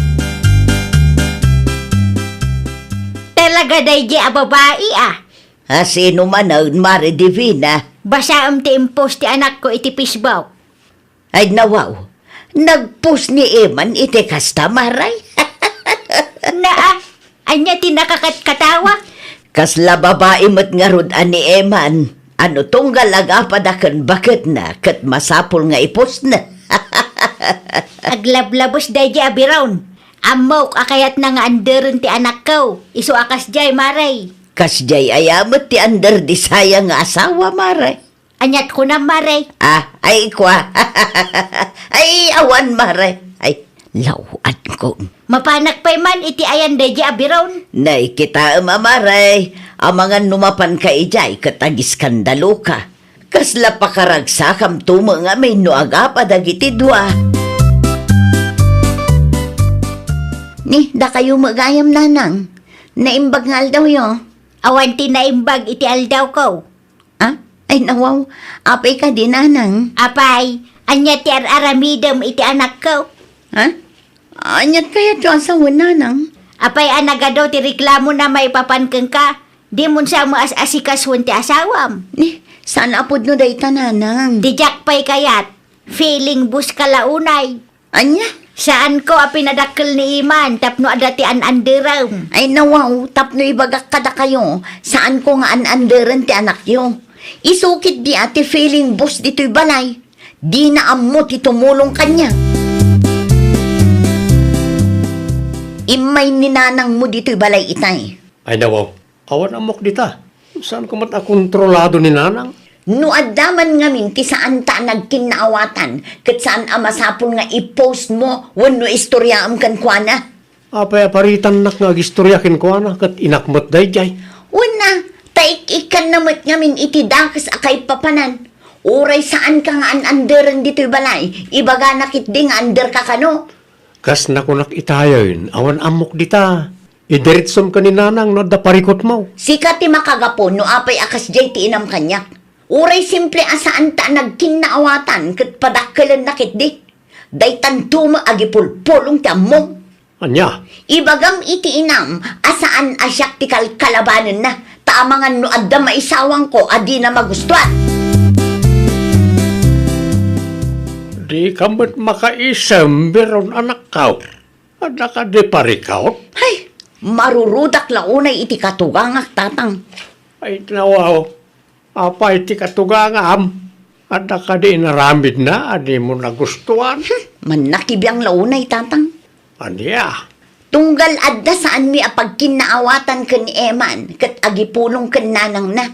Talaga daydiay a babai, a? A, sino manen, Mare Divina? Basaem ti impost ti anakko iti Facebook. Ay, nawaw. Nagpost ni Eman iti kasta, Mare? Naa, ania ti nakakatkatawa? Kasla babai met ngarud a ni Eman. Ano tunggal agapada ken baketna ket masapul nga ipostna. Aglablabos daydi a biron. Ammok a kayatna nga anderen ti anakko. Isu a kasdiay, Mare. Kasdiay aya met ti under di sayang nga asawa, Mare. Aniat kunam, Mare? Ah, ay, kua. Ay, awan, Mare. Ay, lawan ko. Mapanak pay man iti ayan daydi a biron. Nay, kitaem a, Mare. Amangan no mapanka idiay ket agiskandaloka. Kasla pakaragsakam tumo ngamin no agapa dagiti dua. Ni, dakayo met gayam, Nanang. Naimbag nga aldawyo. Awan ti naimbag iti aldawko. Ah? Ay, nawaw. Apay kadi, Nanang? Apay, ania ti ar-aramidem iti anakko? Ha? Aniat kayatyo a sawen, Nanang? Apay a nagadu ti reklamona maipapan kenka? Dimon sa maas-asikasuen ti asawam. Ni, saan a pudno dayta, Nanang? Ti diak pay kayat. Feeling boss ka la unay. Ania? Saanko a pinadakkel ni Eman tapno adda ti an-anderem. Ay, nawaw, tapno ibagak kadakayo, saanko nga an-anderen ti anakyo. Isu ketdi a ti feeling boss ditoy balay. Dina ammo ti tumulong kaniak. Immay ni nanangmo ditoy balay itay. Ay, nawaw. Awan ammok dita. Saanko met a kontrolado ni nanang? No adda man ngamin ti saanta a nagkinnaawatan, ket saan a masapul nga i-post mo wenno istoriaem kenkuana. Apay a paritannak nga agistoria kenkuana, ket inak met daydiay? Wen a, ta ik-ikkanna met ngamin iti dakes a kaipapanan. Uray saanka nga an-anderen ditoy balay, ibagana ketdi nga anderka kano. Kas nakunak itayen, awan ammok dita. Idiretsom ken ni nanang no adda parikutmo. Sika ti makagapu no apay a kasdiay ti inam kaniak. Uray simple a saanta a nagkinnaawatan ket padakkelenna ketdi. Daytanto met agipulpulong ti ammom. Ania? Ibagam iti inam a saan a siak ti kalkalabanenna, ta amangan no adda maisawangko a dina magustuan. Dika met makaisem, biron anakko. Adda kadi parikut? Hay, marurudak la unay iti katugangak, tatang. Ay, nawaw. Apay ti katugangam? Adda kadi inaramidna a dimo nagustuan? Hmm, mannakibiang la unay, tatang. Ania? Tunggal adda saanmi a pagkinnaawatan ken ni Eman ket agipulong ken nanangna.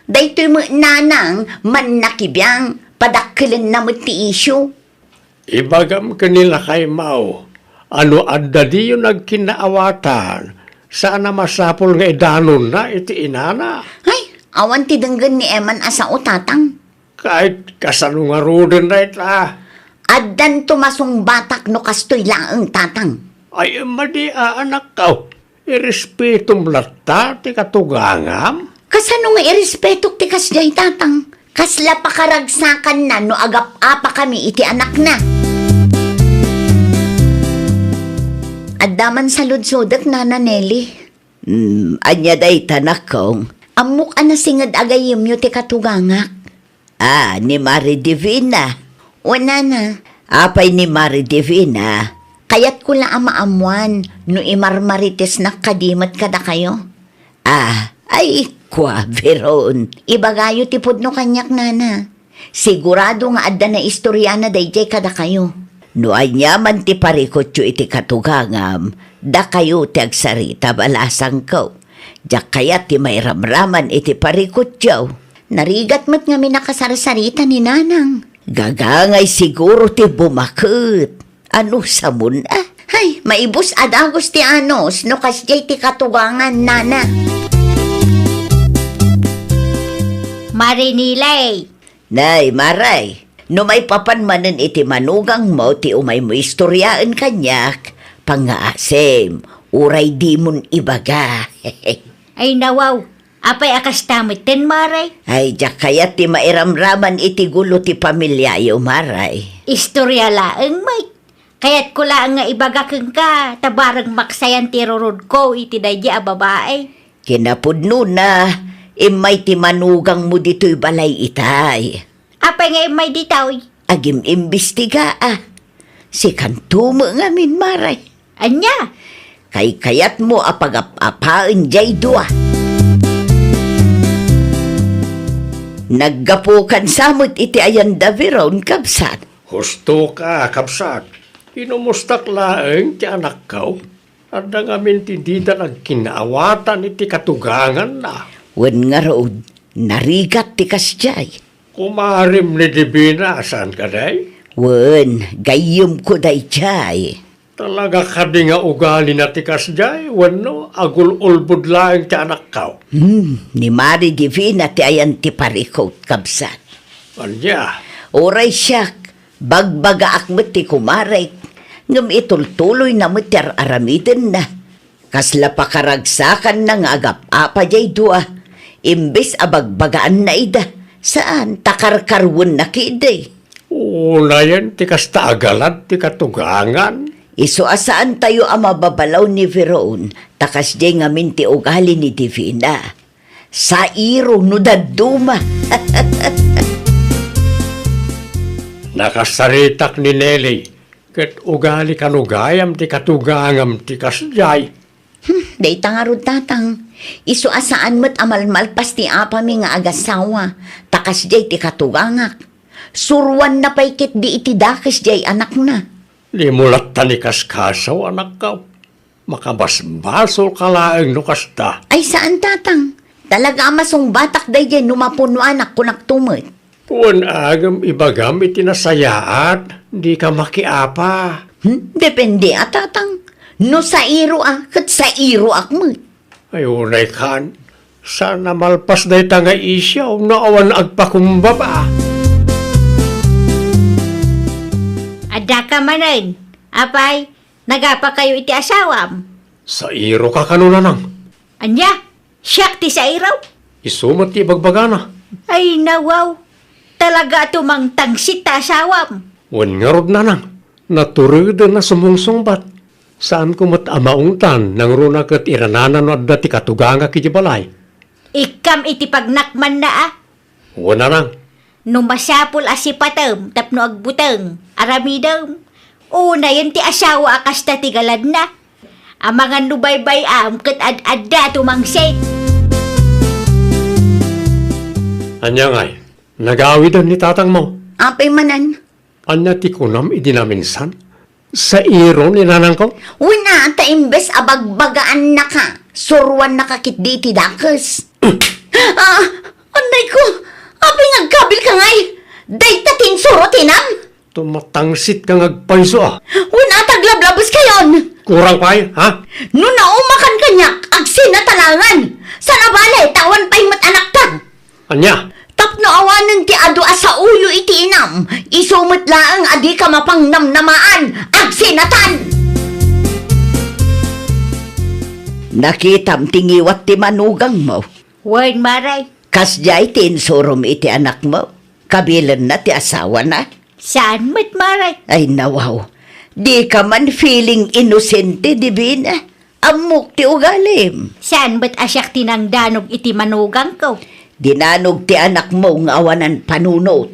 Daytoy met nanang mannakibiang, padakkelenna met ti isyu. Ibagam ken ni lakaymo a no adda diyo nagkinnaawatan, saan a masapul nga idanonna iti inana. Ay, awan ti denggen ni Eman a sao, tatang. Ket kasano ngaruden dayta? Addanto masungbatak no kastoy laeng, tatang. Ay, madi a, anakko. Irespetom latta ti katugangam? Kasano nga irespetok ti kasdiay, tatang? Kasla pakaragsakanna no agap-apakami iti anakna. Adda man saludsodek, Nana Nelly. Hmm, ania dayta, nakong? Ammok a nasinged a gayyemyo ti katugangak. Ah, ni Mari Divina. Wen, nana. Apay ni Mari Divina? Kayatko la a maammuan no imarmaritesnak kadi met kadakayo. Ah, ay, kua, biron. Ibagayo ti pudno kaniak, nana. Sigurado nga adda naistoriana daydiay kadakayo. No ania man ti parikutyo iti katugangam, dakayo ti agsarita, balasangko. Diak kayat ti mairamraman iti parikutyo. Narigat met ngamin a kasarsarita ni nanang. Gagangay siguro ti bumaket. Ano, samon a? Hay, maibus a dagus ti anus no kasdiay ti katugangan, nana. Marinilay. Nay, Maray, no maipapan manen iti manugangmo ti umaymo istoriaen kaniak, pangngaasim, uray dimon ibaga. Ay, nawaw, apay a kasta metten, Maray? Ay, diak kayat ti mairamraman iti gulo ti pamiliayo, Maray. Istoria laeng, Mike. Kayatko laeng nga ibaga kenka, ta bareng maksayan ti rurudko iti daydi a babae. Kinapudnona, immay ti manugangmo ditoy balay itay. Apay nga immay ditoy? Agim-imbestiga a. Sikanto met ngamin, Maray. Ania? Kaykayatmo a pagap-apaen jay dua. Naggapukan sa met iti ayanda, Veron, kabsat. Husto ka, kabsat. Inumustak laeng ti anakko. Adda ngamin ti dida nagkinaawatan iti katuganganna. Wen ngarud, narigat ti kasjay. Kumarim ni Divina, saan kadi? Wen, gayyemko dayjay. Talaga kadi nga ugalina ti kasjay, wenno agul-ulbod laeng ti anakko? Hmm, ni Mari Divina ti ayan ti parikut, kabsat. Ania? Uray siak, bagbagaak met ti kumarek, ngem itultuloyna met ti ar-aramidenna. Kasla pakaragsakanna nga agap-apa jay dua, imbes a bagbagaanna ida, saan ta karkaruenna ketdi. Unayen ti kasta a galad ti katugangan. Isu a saantayo a mababalaw ni Veron, ta kasdiay ngamin ti ugali ni Divina. Sairo no dadduma. Nakasaritak ni Nelly, ket ugali kano gayam ti katugangam ti kasdiay. Hmm, dayta ngarud, Tatang. Isu a saan met a malmalpas ti apami nga agasawa, ta kasdiay ti katugangak. Suruanna pay ketdi iti dakes jay anakna. Dimo latta ni kaskasaw, anakko. Makabasbasolka laeng no kasta. Ay, saan, Tatang. Talaga a masungbatak dayjay no mapunuanak, kunakto met. Wen, agem ibagam iti nasayaat, dika makiapa. Hmm? Depende a, Tatang. No sairo a, ket sairoak met. Ay, unay kan. Saan a malpas dayta nga isyu no awan agpakumbaba. Adda ka manen. Apay, nagapakayo iti asawam? Sairo ka kano, nanang? Ania? Siak ti sairo? Isu met ti ibagbagana. Ay, nawaw. Talaga a tumangtangsit ta asawam. Wen ngarud, nanang, natureden a sumungsungbat. Saanko met a maungtan nangruna ket iranana no adda ti katugangak iti balay. Ikkam iti pagnakmanna a. Wen, nanang. No masapul a sipatem tapno agbuteng, aramidem. Unayen ti asawa a kasta ti galadna. Amangan no baybay-am ket ad-adda tumangsit. Ania ngay? Nagawiden ni tatangmo? Apay manen? Ania ti kunam idi naminsan? Sairo ni nanangko? Wen a, ta imbes a bagbagaannaka, suruannaka ketdi iti dakes. Ah, anay ko, apay nga agkabilka ngay? Dayta ti insuro ti inam? Tumatangsit ka nga agpayso a. Wen a, ta aglablabeskayon. Kurang pay, ha? No naumakan kaniak, agsinatalangan. Saan a bale, ta awan pay met anakta. Ania? Tapno awanen ti adu a saoyo iti inam, isu met laeng a dika mapangnamnamaan, agsinatan! Nakitam ti ngiwat ti manugangmo? Wen, Mare. Kasdiay ti insurom iti anakmo? Kabilenna ti asawana? Saan met, Mare. Ay, nawaw. Dika man feeling inosente, Divina. Ammok ti ugalim. Saan met a siak ti nangdanog iti manugangko? Dinanog ti anakmo nga awanan panunot.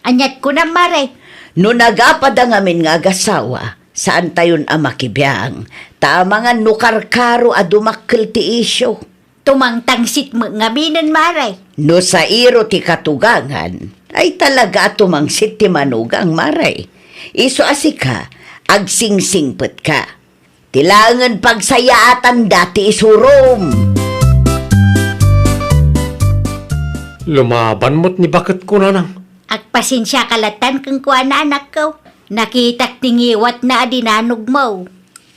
Aniat kunam, Mare? No nagapada ngamin nga agasawa, saantayon a makibiang. Ta amangan no karkaro a dumakkel ti isyu. Tumangtangsit met ngaminen, Mare. No sairo ti katugangan, ay talaga a tumangsit ti manugang, Mare. Isu a sika, agsingsingpetka. Ti laengen pagsayaatanda ti isurom. Lumaban met ni baketko, nanang. Agpasensiaka lattan kenkuana, anakko. Nakitak ti ngiwatna a dinanogmo.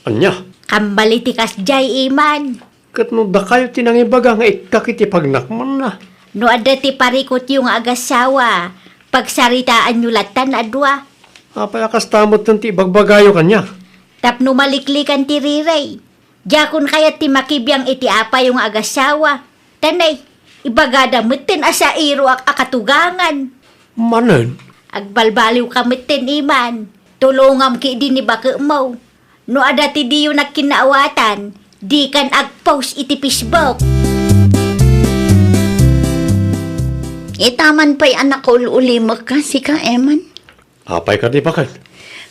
Ania? Kammali ti kasdiay, Iman. Ket no dakayo ti nangibaga nga ikkak iti pagnakmanna. No adda ti parikutyo nga agasawa, pagsaritaanyo lattan a dua. Apay a kasta metten ti ibagbagayo kaniak? Tapno maliklikan ti rirey. Diakon kayat ti makibiang iti apayo nga agasawa. Tanay, ibagada metten a sairoak a katugangan. Manen? Agbalbaliwka metten, Iman. Tulongam ketdi ni baketmo. No adda ti diyo nagkinnaawatan, dikan agpost iti Facebook. Ita man pay a nakaul-ulimekka, sika, Eman. Apay kadi, baket?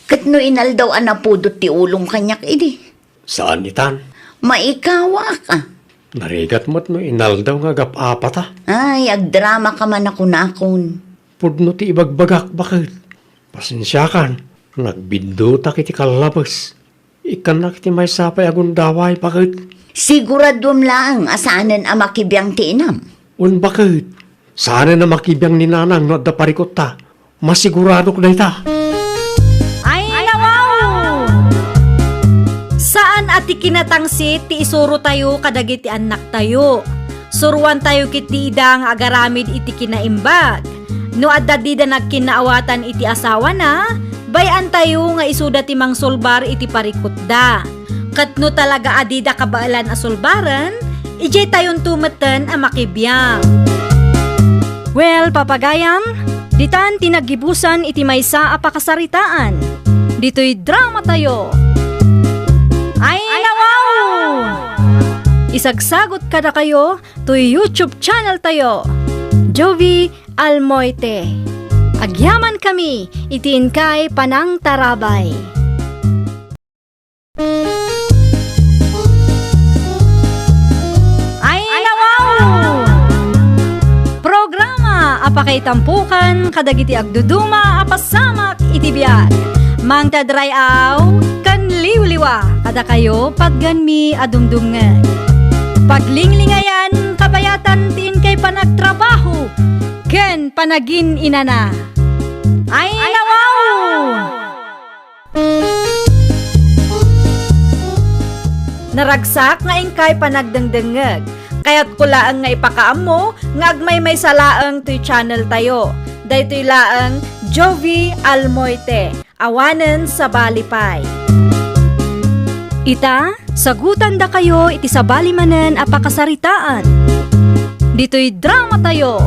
Ket no inaldaw a napudot ti ulom kaniak idi. Saan itan? Maikawak, a. Narigat met no inaldaw nga agap-apata. Ay, agdrama ka man a kunakon. Pudno ti ibagbagak, baket. Pasensiakan, nagbiddutak iti kallabes. Ikkannak iti maysa pay a gundaway, baket. Siguraduem laeng a saanen a makibiang ti inam. Wen, baket. Saanen a makibiang ni Nanang no adda parikutta. Masiguradok dayta. Ay, nawaw! Saan a ti kinatangsit ti isurotayo kadagiti annaktayo. Suroantayo ketdi ida nga agaramid iti kinaimbag. No adda dida nagkinnaawatan iti asawana, bay-antayo nga isuda ti mangsulbar iti parikutda. Ket no talaga a dida kabaelan a sulbaren, idiay tayonto metten a makibiang. Well, papagayam, ditan ti naggibusan iti maysa a pakasaritaan. Ditoy dramatayo. Ay, nawaw! Isagsagot kadakayo toy YouTube channel tayo, Jovie Almoite. Agyamankami iti inkay panangtarabay. Ay, nawaw! Programa a pakaitampokan kadagiti agduduma a pasamak iti biag. Mangted ray-aw ken liwliwa kadakayo, patgenmi a dumdumngeg. Paglinglingayan, kabayatan ti inkay panagtrabaho ken panagin-inana. Ay, nawaw! Naragsak nga inkay panagdengdengngeg. Kayatko laeng nga ipakaammo nga agmaymaysa laeng toy channel tayo. Daytoy laeng Jovie Almoite, awanen sabali pay. Ita, sagutandakayo iti sabali manen a pakasaritaan. Ditoy dramatayo.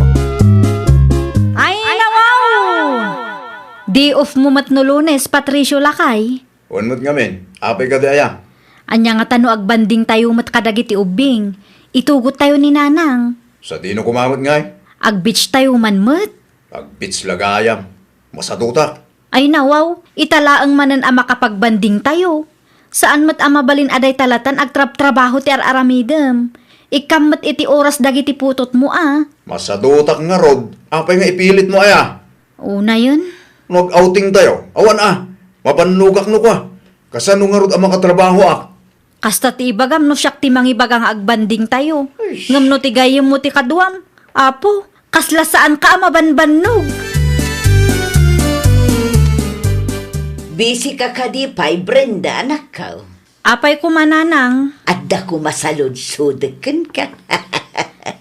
Ay, nawaw! Day off mo met no Lunes, Patricio, lakay? Wen met ngamin, apay kadi aya? Ania ngata no agbanding tayo met kadagiti ubbing? Itugot tayo ni Nanang. Sadino koma met ngay? Ag-beach tayo man met. Ag-beach la gayam. Masadutak. Ay nawaw, ita laeng manen a makapagbanding tayo. Saan met a mabalin a dayta latan agtrabtrabaho ti ar-aramidem. Ikkam met iti oras dagiti putotmo a. Masadutak ngarud, apay nga ipilitmo aya? Unayen. No ag-outing tayo, awan a. Mabannogak no kua. Kasano ngarud a makatrabahoak? Kasta ti ibagam no siak ti mangibaga nga agbanding tayo. Ay. Ngem no ti gayyemmo ti kaduam, Apo, kasla saanka a mabanbannog. Busy ka kadi pay, Brenda, anakko? Apay koma, Nanang? Adda koma saludsodek kenka.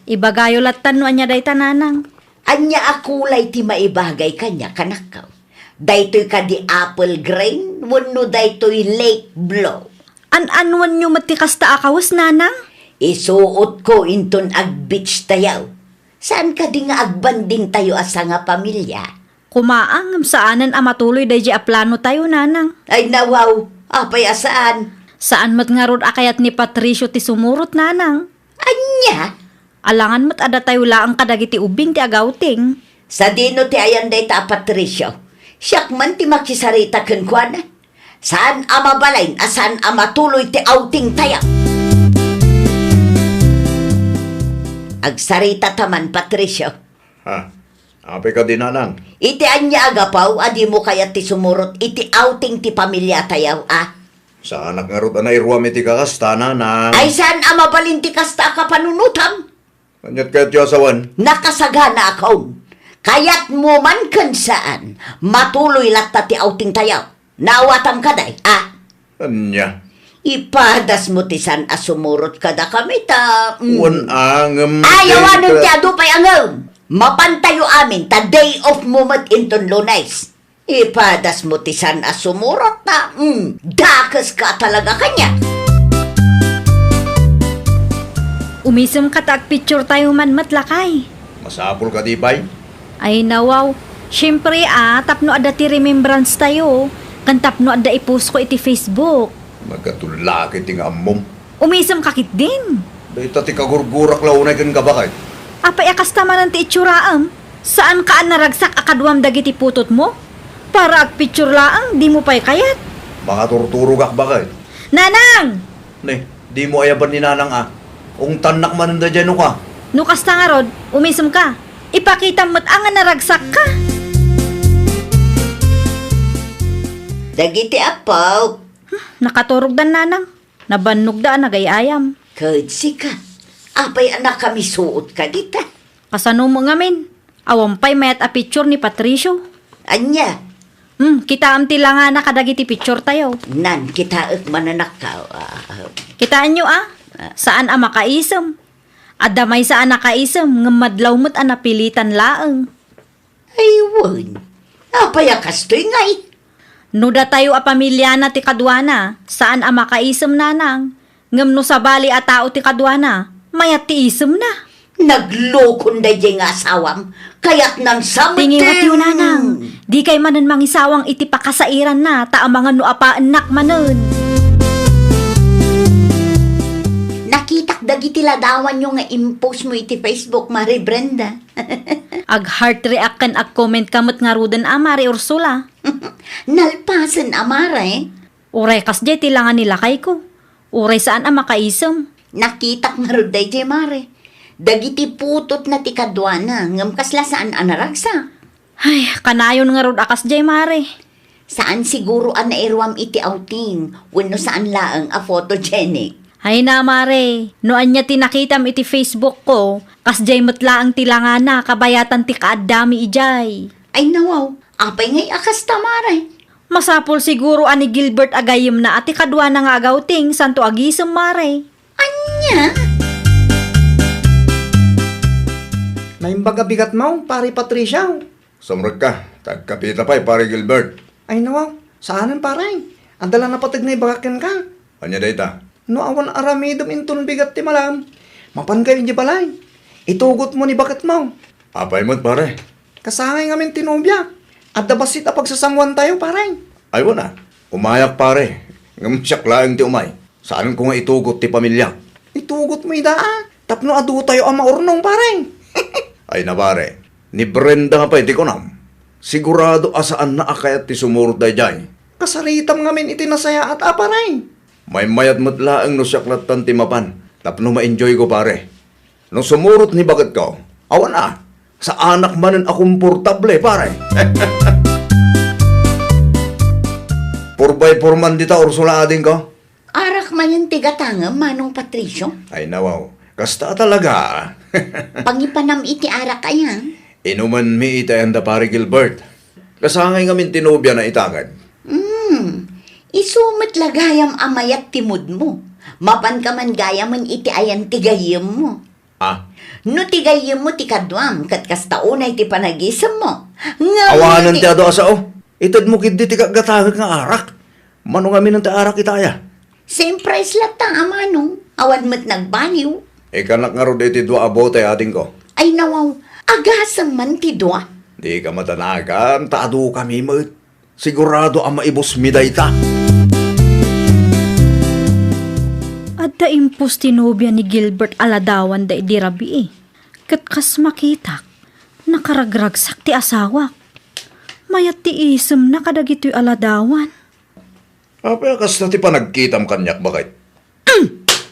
Ibagayo lattan no ania dayta, Nanang. Ania a kulay ti maibagay kaniak, anakko? Daytoy kadi apple green wenno daytoy lake blue? An-anuenyo met ti kasta a kawes, Nanang? Isuotko inton ag-beach tayo. Saan kadi nga agbanding tayo a sangapamilia? Koma a, ngem saanen a matuloy daydiay a plano tayo, Nanang. Ay, nawaw, apay a saan? Saan met ngarud a kayat ni Patricio ti sumurot, Nanang. Ania? Alangan met a datayo laeng kadagiti ubbing ti agawting. Sadino ti ayan dayta a Patricio? Siak man ti makisarita kenkuana. Saan a mabalin a saan a matuloy ti outing tayo. Agsarita ta man, Patricio. Ha? Apay kadi, Nanang? Iti ania a gapu a dimo kayat ti sumurot iti outing ti pamilia tayo, a? Saanak ngarud a nairuam iti kakasta, Nanang. Ay, saan a mabalin ti kasta a kapanunotam? Aniat kayatyo a sawen? Nakasaganaakon. Kayatmo man ken saan, matuloy latta ti outing tayo. Naawatam kadi, a? Ania? Ipadasmo ti saan a sumurot kadakami ta, mm. Wen a, ngem. Ay, awanen ti adu pay a ngem. Mapantayo amin ta day off mo met inton Lunes. Ipadasmo ti saan a sumurot ta, mm, dakeska talaga kaniak. Umisemka ta agpicture tayo man met, lakay. Masapul kadi pay? Ay, nawaw. Siempre, a, tapno adda ti remembrance tayo. Ken tapno adda i-post ko iti Facebook. Nagatullaki ti nga ammom. Umisemka ketdin. Dayta ti kagurgurak la unay kenka, baket. Apay a kasta manen ti itsuraem? Saanka a naragsak a kaduam dagiti putotmo? Para agpicture laeng, dimo pay kayat. Mangaturturogak, baket. Nanang! Ne? Dimo ayaban ni Nanang a. Ungtannak manen daydiay no ka. No kasta ngarud, umisemka. Ipakitam met a nga naragsakka. Dagiti appo. Hmm, nakaturogdan, Nanang. Nabannogda a nagay-ayam. Ket sika, apay a nakamisuotka dita? Kasano met ngamin? Awan pay mayat a picture ni Patricio. Ania? Hmm, kitaem ti langana kadagiti picturetayo. Nan, kitaek manenakkaw. Ah, kitaenyo a? Ah. Saan a makaisem. Adda maysa a nakaisem, ngem madlaw met a napilitan laeng. Ay, wen. Apay a kastoy ngay? No datayo a pamiliana ti kaduana, saan a makaisem, Nanang. Ngem no sabali a tao ti kaduana, mayat ti isemna. Naglokon daydiay nga asawam, kayatnan sa metten. Tingiwatyo, Nanang. Dikay manen mangisawang iti pakasairanna, ta amangan no apaennak manen. Nakitak dagiti ladawanyo nga impostmo iti Facebook, Mare Brenda. Ag-heart react ken ag-comment ka met ngaruden a, Mare Ursula. Nalpasen a, Mare. Uray kasdiay ti langa ni lakayko. Uray saan a makaisem. Nakitak ngarud daydiay, Mare. Dagiti putotna ti kaduana, ngem kasla saan a naragsak. Ay, kanayon ngarud a kasdiay, Mare. Saan siguro a nairuam iti outing, wenno saan laeng a photogenic. Ay na, Mare, no ania ti nakitam iti Facebook ko, kasdiay met laeng ti langana kabayatan ti kaaddami idiay. Ay nawaw, apay ngay a kasta, Mare? Masapul siguro a ni Gilbert a gayyemna a ti kaduana nga ag-outing, santo agisem, Mare. Ania? Naimbag a bigatmo, Pare Patricio. Sumrekka, ta agkapita pay, Pare Gilbert. Ay, nawaw, saanen, pare. Adda la napateg nga ibagak kenka. Ania dayta? No awan aramidem inton bigat ti malem, mapankayo idiay balay. Itugotmo ni baketmo. Apay met, pare? Kasangay ngamin ti nobia. Adda bassit a pagsasangoantayo, pare. Ay, wen a. Umayak, pare. Ngem siak laeng ti umay. Saanko nga itugot ti pamiliak. Itugotmo ida a, tapno aduayo a maurnong, pare. Ay na, pare, ni Brenda nga pay ti kunam. Sigurado a saanna a kayat ti sumurot daydiay. Kasaritam ngamin iti nasayaat a, pare. Maymayat met laeng no siak lattan ti mapan tapno ma-enjoyko, pare. No sumurot ni baketko, awan a, saanak manen a komportable, pare. Four by four man dita, Ursula, adingko. Arak manen ti gatangem, Manong Patricio? Ay, nawaw. Kasta talaga. Pangipanam iti arak aya? Inumenmi iti ayan da Pare Gilbert. Kasangay ngamin ti nobiana ita ket. Hmm. Isu met la gayam a mayat ti moodmo. Mapanka man gayamen iti ayan ti gayyemmo. Ah. No ti gayyemmo ti kaduam, ket kasta unay ti panagisemmo. Ngem awanen ti adu a sao. Itedmo ketdi ti gatgatangek nga arak. Mano ngamin ti arak ita aya? Same price latta a manong. Awan met nagbaliw. Ikkanak ngarud iti dua a bote, adingko. Ay, nawaw. Agasem man ti dua. Dika madanagan, ta adukami met. Sigurado a maibusmi dayta. Adda impos ti nobia ni Gilbert a ladawan daydi rabii. Ket kas makitak, nakaragragsak ti asawak. Mayat ti isemna kadagitoy a ladawan. Apay a kasta ti panagkitam kaniak, baket?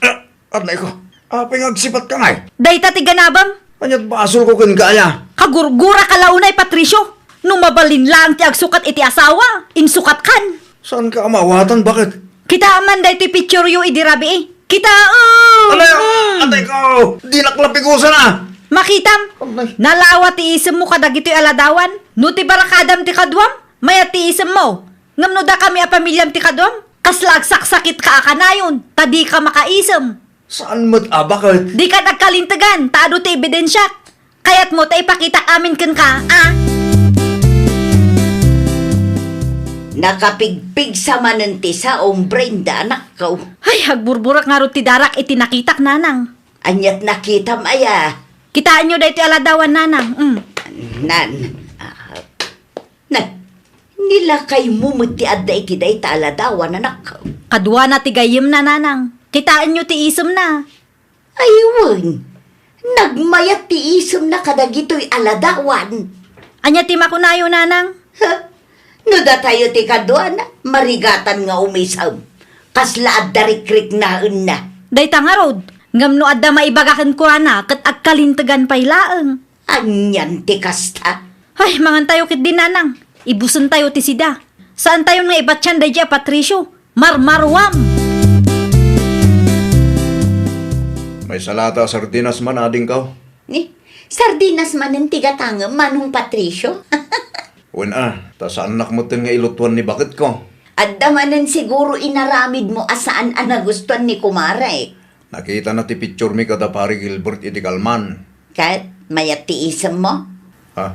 Ah, anay ko. Apay nga agsipatka ngay? Dayta ti ganabem. Ania't basolko kenka aya? Kagurguraka la unay, Patricio. No mabalin laeng ti agsukat iti asawa, insukatkan. Saanka a maawatan, baket? Kitaem man daytoy pictureyo idi rabii. Kitaem! Anay, mm, atay ko! Dinak la pigusana! Makitam, anay, nalawa ti isemmo kadagitoy a ladawan. No ti barakadam ti kaduam, mayat ti isemmo. Ngem no dakami a pamiliam ti kaduam, kasla agsaksakitka a kanayon, ta dika makaisem. Saan met a, baket? Dikan agkalintegan, ta adu ti ebidensiak. Kayatmo ta ipakitak amin kenka, a? Nakapigpigsa manen ti saom, Brenda, anakko. Ay, agburburak ngarud ti darak iti nakitak, Nanang. Ania't nakitam aya? Kitaenyo daytoy a ladawan, Nanang. Mm. Nan, ah, Na, nilakaymo met ti adda iti dayta a ladawan, anak. Kaduana ti gayyemna, Nanang. Kitaenyo ti isemna. Ay, wen. Nagmayat ti isemna kadagitoy a ladawan. Ania ti makunayo, Nanang? Ha? No datayo ti kaduana, marigatan nga umisem. Kasla adda rikriknaenna. Dayta ngarud, ngem no adda maibagaken kuana ket agkalintegan pay laeng. Anian ti kasta? Ay, mangantayo ketdi, nanang. Ibusentayo ti sida. Saantayon nga ibatian daydi a Patricio. Marmaruam! Maysa la ta sardinas man, adingko. Ni, sardinas manen ti gatangem, Manong Patricio? Wen a, ta saannak metten nga ilutuan ni baketko. Adda manen siguro inaramidmo a saan a nagustuan ni kumarek. Nakitana ti picturemi kada Pari Gilbert iti kalman. Ket mayat ti isemmo? Ha?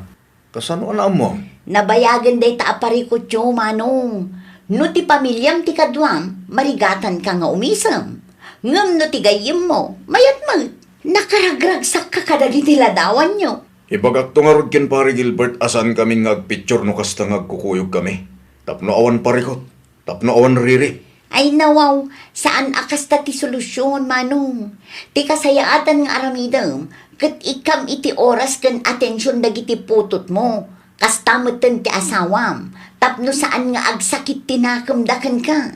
Kasano a naammo? Nabayagen dayta a parikutyo, Manong. No ti pamiliam ti kaduam, marigatanka nga umisem. Ngem no ti gayyemmo, mayat met. Nakaragragsakka kadagiti ladawanyo. Ibagakto ngarud ken Pari Gilbert a saankamin nga agpicture no kasta nga agkukuyogkami. Tapno awan parikut. Tapno awan riri. Ay nawaw, saan a kasta ti solusion, Manong. Ti kasayaatan nga aramidem, ket ikkam iti oras ken atension dagiti putotmo. Kasta metten ti asawam, tapno saan nga agsakit ti nakemda kenka.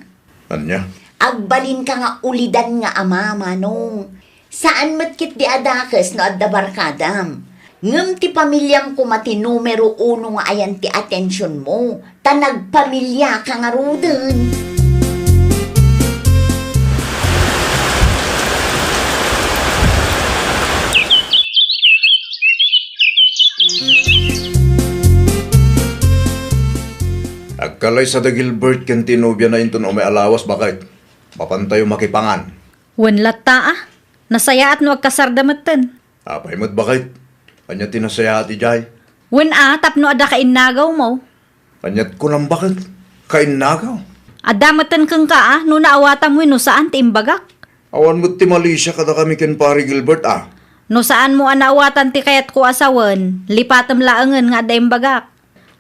Ania? Agbalinka nga ulidan nga ama, Manong. Saan met ketdi a dakes no adda barkadam. Ngem ti pamiliam koma ti numero uno nga ayan ti atensionmo, ta nagpamiliaka ngaruden. Agkalaysa da Gilbert ken ti nobiana inton umay a lawas, baket. Mapantayo makipangan. Wen latta a, nasayaat no agkasarda metten. Apay met, baket? Ania ti nasayaat idiay? Wen a, tapno adda kainnagawmo. Aniat kunam, baket? Kainnagaw? Adda metten kenka a, no naawatam wenno saan ti imbagak. Awan met ti malisia kadakami ken Pari Gilbert a. No saanmo a naawatan ti kayatko a sawen, lipatem laengen nga adda imbagak.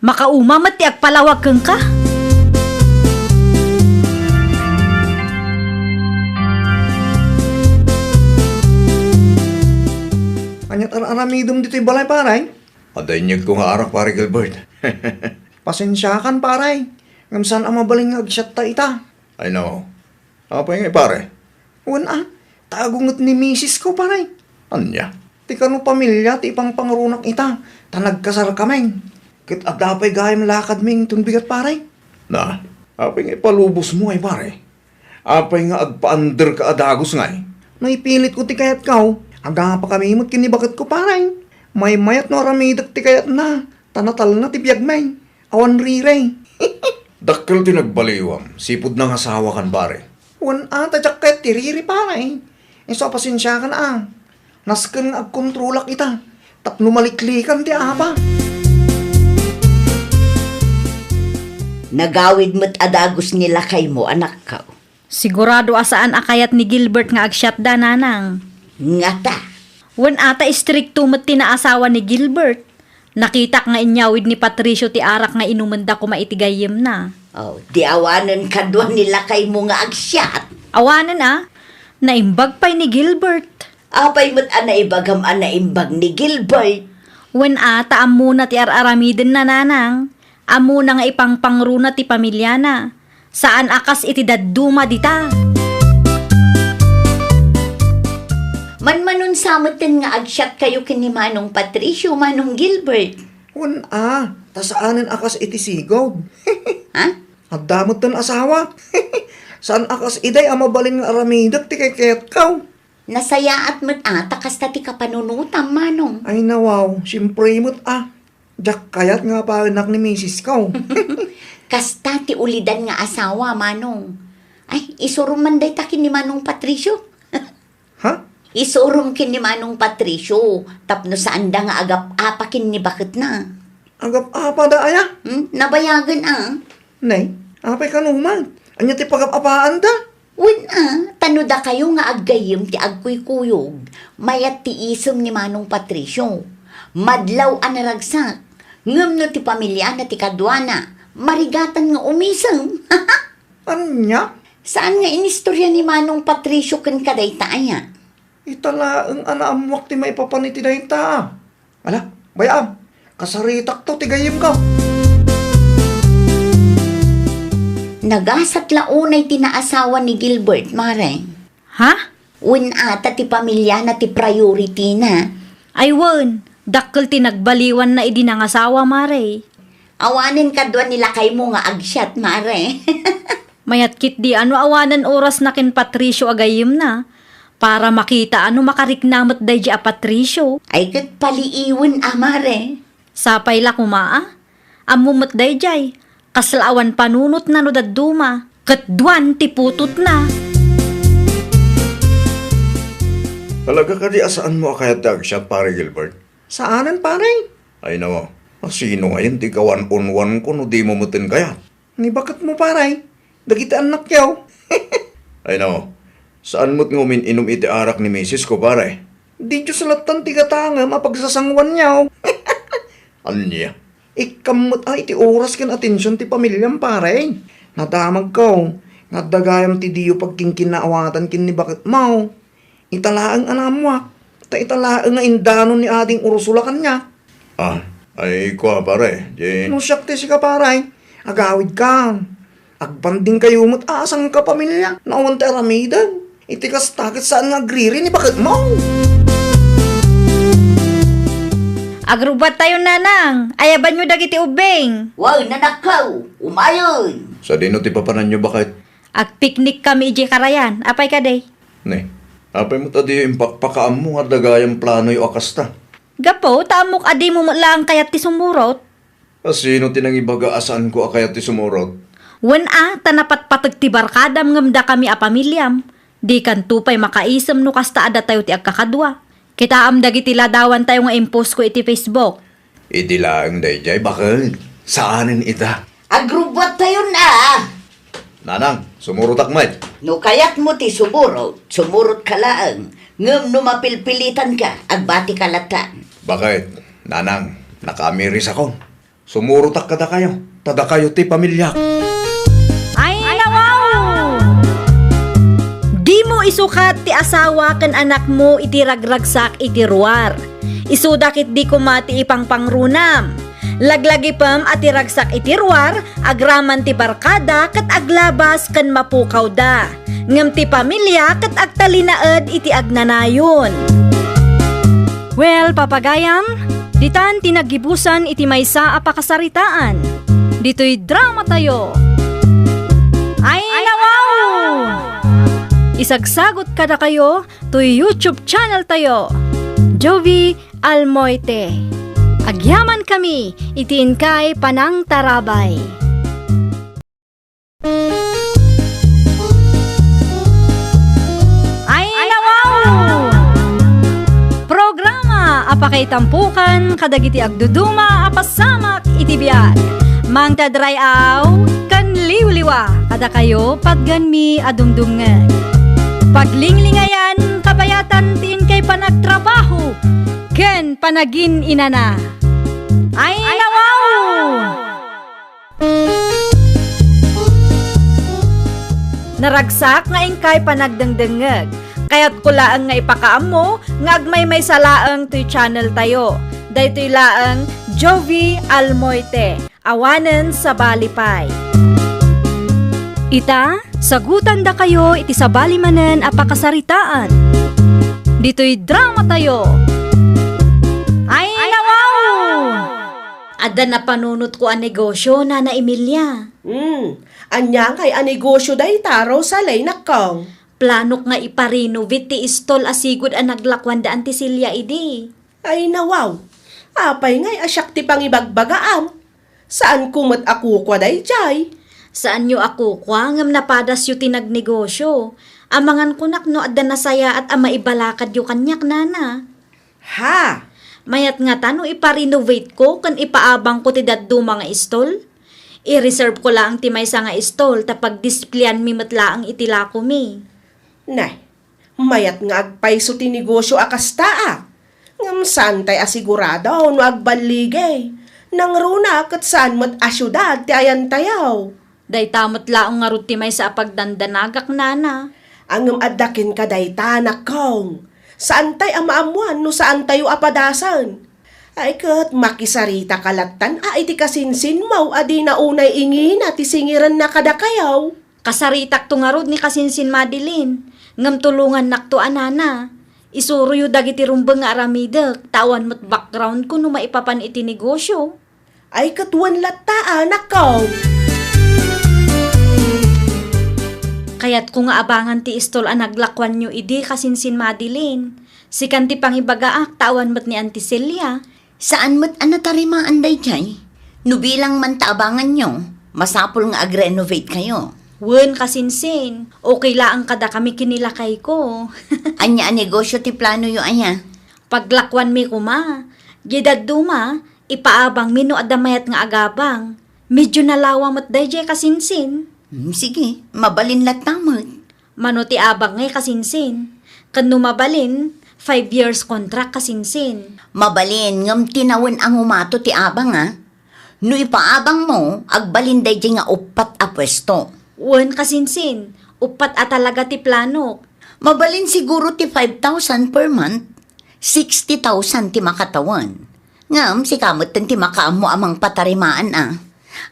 Makauma met ti agpalawag kenka. Aniat ar-aramidem ditoy balay, pare? Adda inyegko nga arak, Pare Gilbert. Pasensiakan, pare. Ngem saan a mabalin nga agsiatta ita. Ay, no. Apay ngay, pare? Wen a, ta agunget ni misisko, pare. Ania? Ti kano pamilia ti ipangpangrunak ita, ta nagkasarkami. Ket adda pay gayam lakadmi inton bigat, pare. Na, apay nga ipalubosmo ay, pare? Apay nga agpaanderka a dagus ngay? No ipilitko ti kayatko, agapakami met ken ni baketko, pare. Maymayat no aramidek ti kayatna, ta natalna ti biagmi. Awan riri. Dakkel ti nagbaliwam, sipud nangasawakan, pare. Wen a, ta diak kayat ti riri, pare. Isu a pasensiakan a. Nasken nga agkontrolak ita. Tapno maliklikan ti apa. Nagawid met a dagus ni lakaymo, anakko. Sigurado a saan a kayat ni Gilbert nga agsiatda, nanang. Ngata? Wen a, ta istrikto met ti naasawa ni Gilbert. Nakitak nga inyawid ni Patricio ti arak nga inumenda koma iti gayyemna. Oh, di awanen kadua ni lakaymo nga agsiat? Awanen a. Naimbag pay ni Gilbert. Apay met a naibagam a naimbag ni Gilbert? Wen a, ta ammona ti ar-aramidenna, nanang. Ammona nga ipangpangruna ti pamiliana. Saan a kas iti dadduma dita. Manmanon sa metten nga agsiatkayo ken ni Manong Patricio, Manong Gilbert. Wen a, ta saanen a kas iti sigud. Ha? Adda metten asawa. Saan a kas iday a mabalin nga aramidek ti kayatko. Nasayaat met a ta kasta ti kapanunotam, Manong. Ay, nawaw, siempre met a. Diak kayat nga apayenak ni misisko. Kasta ti ulidan nga asawa, Manong. Ay, isurom man dayta ken ni Manong Patricio. Ha? Isurom ken ni Manong Patricio, tapno saanda nga agap-apa ken ni baketna. Agap-apa da aya? Hmm? Nabayagen a. Nay, apay kano man? Ania ti pagap-apaanda? Wen a, ta no dakayo nga aggayyem ti agkuykuyog, mayat ti isem ni Manong Patricio. Madlaw a naragsak, ngem no ti pamiliana ti kaduana, marigatan nga umisem. Ania? Saan nga inistorya ni Manong Patricio kenka dayta aya? Ita laeng a naammoak ti maipapan iti dayta. Ala, bay-am, kasaritakto ti gayyemko. Nagasat la unay ti naasawa ni Gilbert, Mare. Ha? Wen ata ti pamiliana ti priority na. Ay wen, dakkel ti nagbaliwanna idi nangasawa, Mare. Awanen kadua ni lakaymo nga agsiat, Mare. Mayat ketdi a no awanen orasna ken Patricio a gayyemna, para makita a no makarikna met daydiay a Patricio. Ay ket paliiwen a, Mare. Sapay la koma a. Ammom met daydiay, kasla awan panunotna no dadduma, ket duan ti putotna. Talaga kadi a saanmo a kayat ti agsiat, Pare Gilbert? Saanen, pare. Ay, nawa, a sino ngayen ti kawan-unwanko no dimo metten kayat? Ni baketmo, pare? Dagiti annakyo. Ay, nawa, saan met nga umin-inum iti arak ni misisko, pare? Di Dios lattan ti gatangem a pagsasanguanyo. Ania? Ikkam met a iti oras ken atension ti pamiliam, pare. Nadamagko nga adda gayam ti diyo pagkinkinnaawatan ken ni baketmo. Ita laeng a naammoak, ta ita laeng nga indanon ni Ading Ursula kaniak. Ah, ay, kua, pare, di. No siak ti sika, pare, agawidka. Agbandingkayo met a sangkapamilia no awan ti aramiden. Iti kasta ket saan nga agriri ni baketmo. Agrubbuattayon, nanang. Ayabanyo dagiti ubbing. Wen, anakko, umayen. Sadino ti papananyo, baket? Agpiknikkami idiay karayan. Apay kadi? Ne, apay met a diyo impakpakaammo nga adda gayam planoyo a kasta? Gapu ta ammok a dimo met laeng kayat ti sumurot. A sino ti nangibaga a saanko a kayat ti sumurot? Wen a, ta napatpateg ti barkadam ngem dakami a pamiliam. Dikanto pay makaisem no kasta a datayo ti agkakadua. Kitaem dagiti ladawantayo nga impostko iti Facebook. Idi laeng daydiay, baket. Saanen ita. Agrubbuattayon a. Nanang, sumurotak met. No kayatmo ti sumurot, sumurotka laeng. Ngem no mapilpilitanka, agbatika lattan. Baket, nanang, nakaamirisakon. Sumurotak kadakayo, ta dakayo ti pamiliak. Ay, nawaw! Dimo isukat ti asawa ken anakmo iti ragragsak iti ruar. Isuda ketdi koma ti ipangpangrunam. Laglagipem a ti ragsak iti ruar, agraman ti barkada ket aglabas ken mapukawda. Ngem ti pamilia ket agtalinaed iti agnanayon. Well, papagayam, ditan ti naggibusan iti maysa a pakasaritaan. Ditoy dramatayo. Ay, nawaw! Isagsagot kadakayo toy YouTube channel tayo, Jovie Almoite. Agyamankami iti inkay panangtarabay. Ay, nawaw! Programa a pakaitampukan kadagiti agduduma a pasamak iti biag. Mangted ray-aw ken liwliwa kadakayo patgenmi a dumdumngeg. Paglinglingayan, kabayatan ti inkay panagtrabaho ken panagin-inana. Ay, nawaw! Naragsak nga inkay panagdengdengngeg. Kayatko laeng nga ipakaammo nga agmaymaysa laeng toy channel tayo. Daytoy laeng Jovie Almoite. Awanen sabali pay. Ita, sagutandakayo iti sabali manen a pakasaritaan. Ditoy dramatayo. Ay, nawaw! Adda napanunotko a negosyo, Nana Emilia. Hmm, ania ngay a negosyo dayta, Rosalie, nakkong? Planok nga ipa-renovate ti istol a sigud a naglakuan da Auntie Celia idi. Ay, nawaw! Apay ngay a siak ti pangibagbagaam? Saanko met a kukua daydiay? Saanyo a kukua ngem napadasyo ti nagnegosyo. Amangan kunak no adda nasayaat a maibalakadyo kaniak, nana. Ha! Mayat ngata no ipa-renovate ko ken ipaabangko ti dadduma nga istol? I-reserve ko laeng ti maysa nga istol ta pagdispleyanmi met laeng iti lakomi. Nay, mayat nga agpayso ti negosyo a kasta a. Ngem saantay a sigurado no agballigay. Nangruna ket saan met a siudad ti ayantayo. Dayta met laeng ngarud ti maysa a pagdandanagak, nana. Ngem adda kenka dayta, nakkong. Saantay a maammoan no saantayo a padasen. Ay ket makisaritak lattan a iti kasinsinmo a dina unay ingina ti singirenna kadakayo. Kasaritakto ngarud ni kasinsin Madeline. Ngem tulongannakto a nana. Isuroyo dagiti rumbeng nga aramidek, ta awan met backgroundko no maipapan iti negosio. Ay, ket wen latta, anakko. Kayatko nga abangan ti istol a naglakuanyo idi, kasinsin Madeline. Sikan ti pangibagaak, ta awan met ni Auntie Celia. Saan met a natarimaan daydiay? No bilang man ta abanganyo, masapul nga agrenovate kayo. Wen, kasinsin, okay laeng kadakami ken ni lakayko. Ania a negosyo ti planoyo aya? Paglakuanmi koma. Diay dadduma, ipaabangmi no adda mayat nga agabang. Medyo nalawa met daydiay, kasinsin. Hmm, sige, mabalin latta met. Mano ti abang ngay, kasinsin? Ken no mabalin, five years contract, kasinsin. Mabalin, ngem tinawen a ngumato ti abang, a. No ipaabangmo, agbalin daydiay nga uppat a puesto. Wen, kasinsin, uppat a talaga ti planok. Mabalin siguro ti five thousand per month, sixty thousand ti makatawen. Ngem sika metten ti makaammo a mangpatarimaan, a.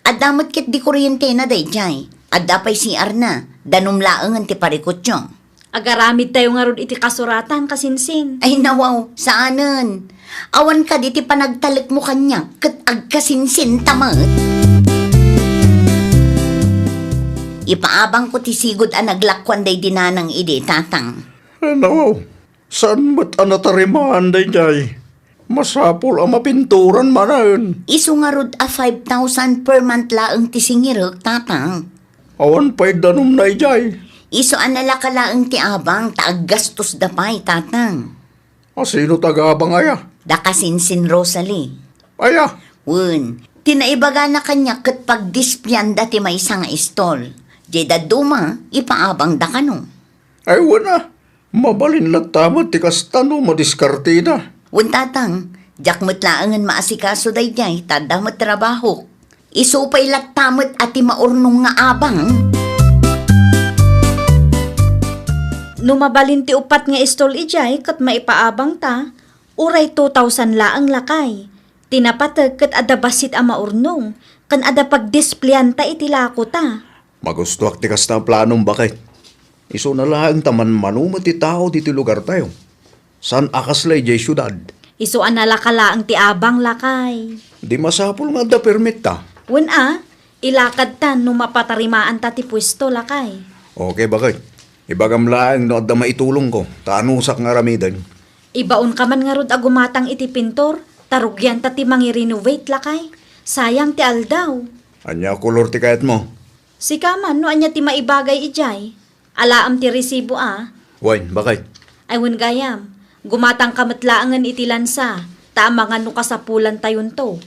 Adda met ketdi kuryentena daydiay. Adda pay C R na, danum laengen ti parikutyo. Agaramidtayo ngarud iti kasuratan, kasinsin. Ay, nawaw, saanen. Awan kadi ti panagtalekmo kaniak ket agkasinsinta met. Ipaabangko ti sigud a naglakuan daydi nanang idi, tatang. Ay, nawaw, saan met a natarimaan daydiay? Masapul a mapinturan manen. Isu ngarud a five thousand per month laeng ti singirek, tatang. Awan pay danumna idiay. Isu a nalaka laeng ti abang ta aggastos da pay, tatang. A, sino ti agabang aya? Da kasinsin Rosalie. Aya? Wen, ti naibagana kaniak ket pagdisplayanda ti maysa nga istol. Diay dadduma, ipaabangda kano. Ay, wen a. Mabalin latta met ti kasta no madiskarteda. Wen, tatang, diak met laengen maasikaso daydiay, ta adda met trabahok. Isu pay latta met a ti maurnong nga abang. No mabalin ti uppat nga istol idiay ket maipaabangta, uray two thousand laeng, lakay. Ti napateg ket adda bassit a maurnong, ken adda pagdisplayanta iti lakota. Magustoak ti kasta a planom, baket. Isuna laeng ta manmano met ti tao ditoy lugartayo. Saan a kasla idiay siudad. Isu a nalaka laeng ti abang, lakay. Di masapul nga adda permitta. Wen a, ilakadta no mapatarimaanta ti puesto, lakay. Okay, baket. Ibagam laeng no adda maitulongko, ta anusak nga aramiden. Ibaonka man ngarud a gumatang iti pintor, ta rugianta ti mangi-renovate, lakay. Sayang ti aldaw. Ania a kolor ti kayatmo? Sika man, no ania ti maibagay idiay. Alaem ti resibo a. Wen, baket. Ay, wen gayam. Gumatangka met laengen iti lansa, ta amangan no kasapulantayonto.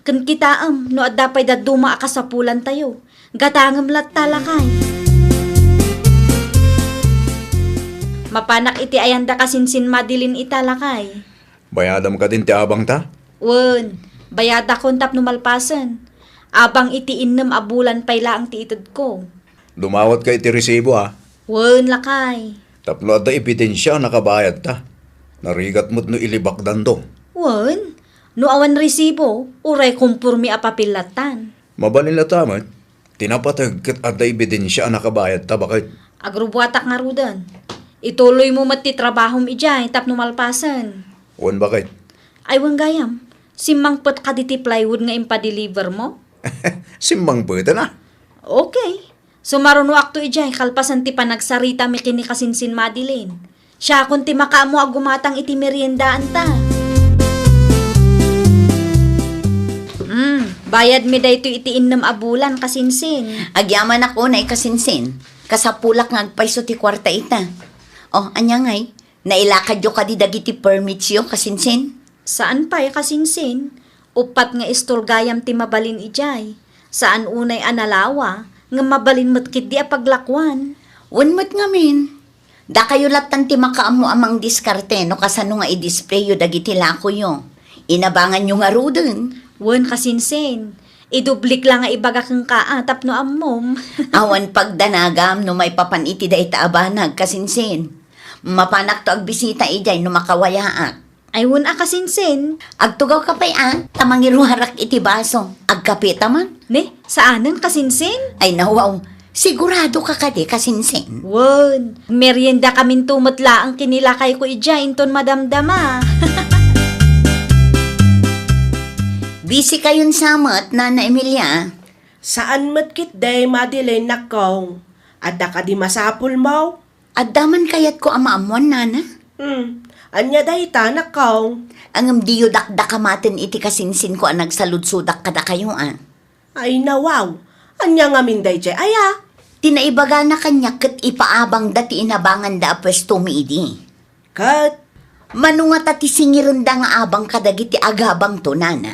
Ken kitaem, no adda pay dadduma a kasapulantayo. Gatangem latta, lakay. Mapanak iti ayanda kasinsin Madeline ita, lakay. Bayadam kadin ti abangta? Wen, bayadakon tapno malpasen. Abang iti innem a bulan pay laeng ti itedko. Dumawatka iti resibo, a. Wen, lakay. Tapno adda ebidensia a nakabayadta. Narigat met no ilibakdanto. Wen, no awan resibo, uray komporme a papel lattan. Mabalin latta met. Ti napateg ket adda ebidensia a nakabayadta, baket. Agrubuatak ngaruden. Ituloymo met ti trabahom idiay tapno malpasen. Wen, baket. Ay, wen gayam. Simmangpet kadi ti plywood nga impadelivermo? Simmangpeten a. Okay. Sumarunoakto idiay kalpasan ti panagsaritami ken ni kasinsin Madeline. Siakon ti makaammo a gumatang iti meriendaanta. Mm, bayadmi daytoy iti innem a bulan, kasinsin. Agyamanak unay, kasinsin. Kasapulak nga agpayso ti kuarta ita. Oh, ania ngay? Nailakadyo kadi dagiti permitsyo, kasinsin? Saan pay, kasinsin. Uppat nga istor gayam ti mabalin idiay. Saan unay a nalawa, ngem mabalin met ketdi a paglakuan. Wen met ngamin. Dakayo lattan ti makaammo a mangdiskarte no kasano nga i-displayyo dagiti lakoyo. Inabanganyo ngaruden. Wen, kasinsin. Idublik la nga ibaga kenka a tapno ammom. Awan pagdanagam no maipapan iti dayta a banag, kasinsin. Mapanakto agbisita idiay no makawayaak. Ay, wen a, kasinsin. Agtugawka pay a, ta mangiruarak iti baso. Agkapeta man. Ne, saanen, kasinsin? Ay, nawaw. Sigurado ka kadi, kasinsin? Wen, merienda kaminto met laeng ken ni lakayko idiay inton madamdama. Busy kayon sa met, Nana Emilia? Saan met ketdi, Madeline, nakkong. Adda kadi masapulmo? Adda man kayatko a maammoan, Nana. Hmm. Ania dayta, nakkong? Ngem diyo dakdakamaten iti kasinsinko a nagsaludsodak kadakayo, a. Ay, nawaw. Ania ngamin daydiay, aya? Ti naibagana kaniak ket ipaabangda ti inabanganda a puesto mi idi. Ket? Mano ngata ti singirenda nga abang kadagiti agabangto, Nana?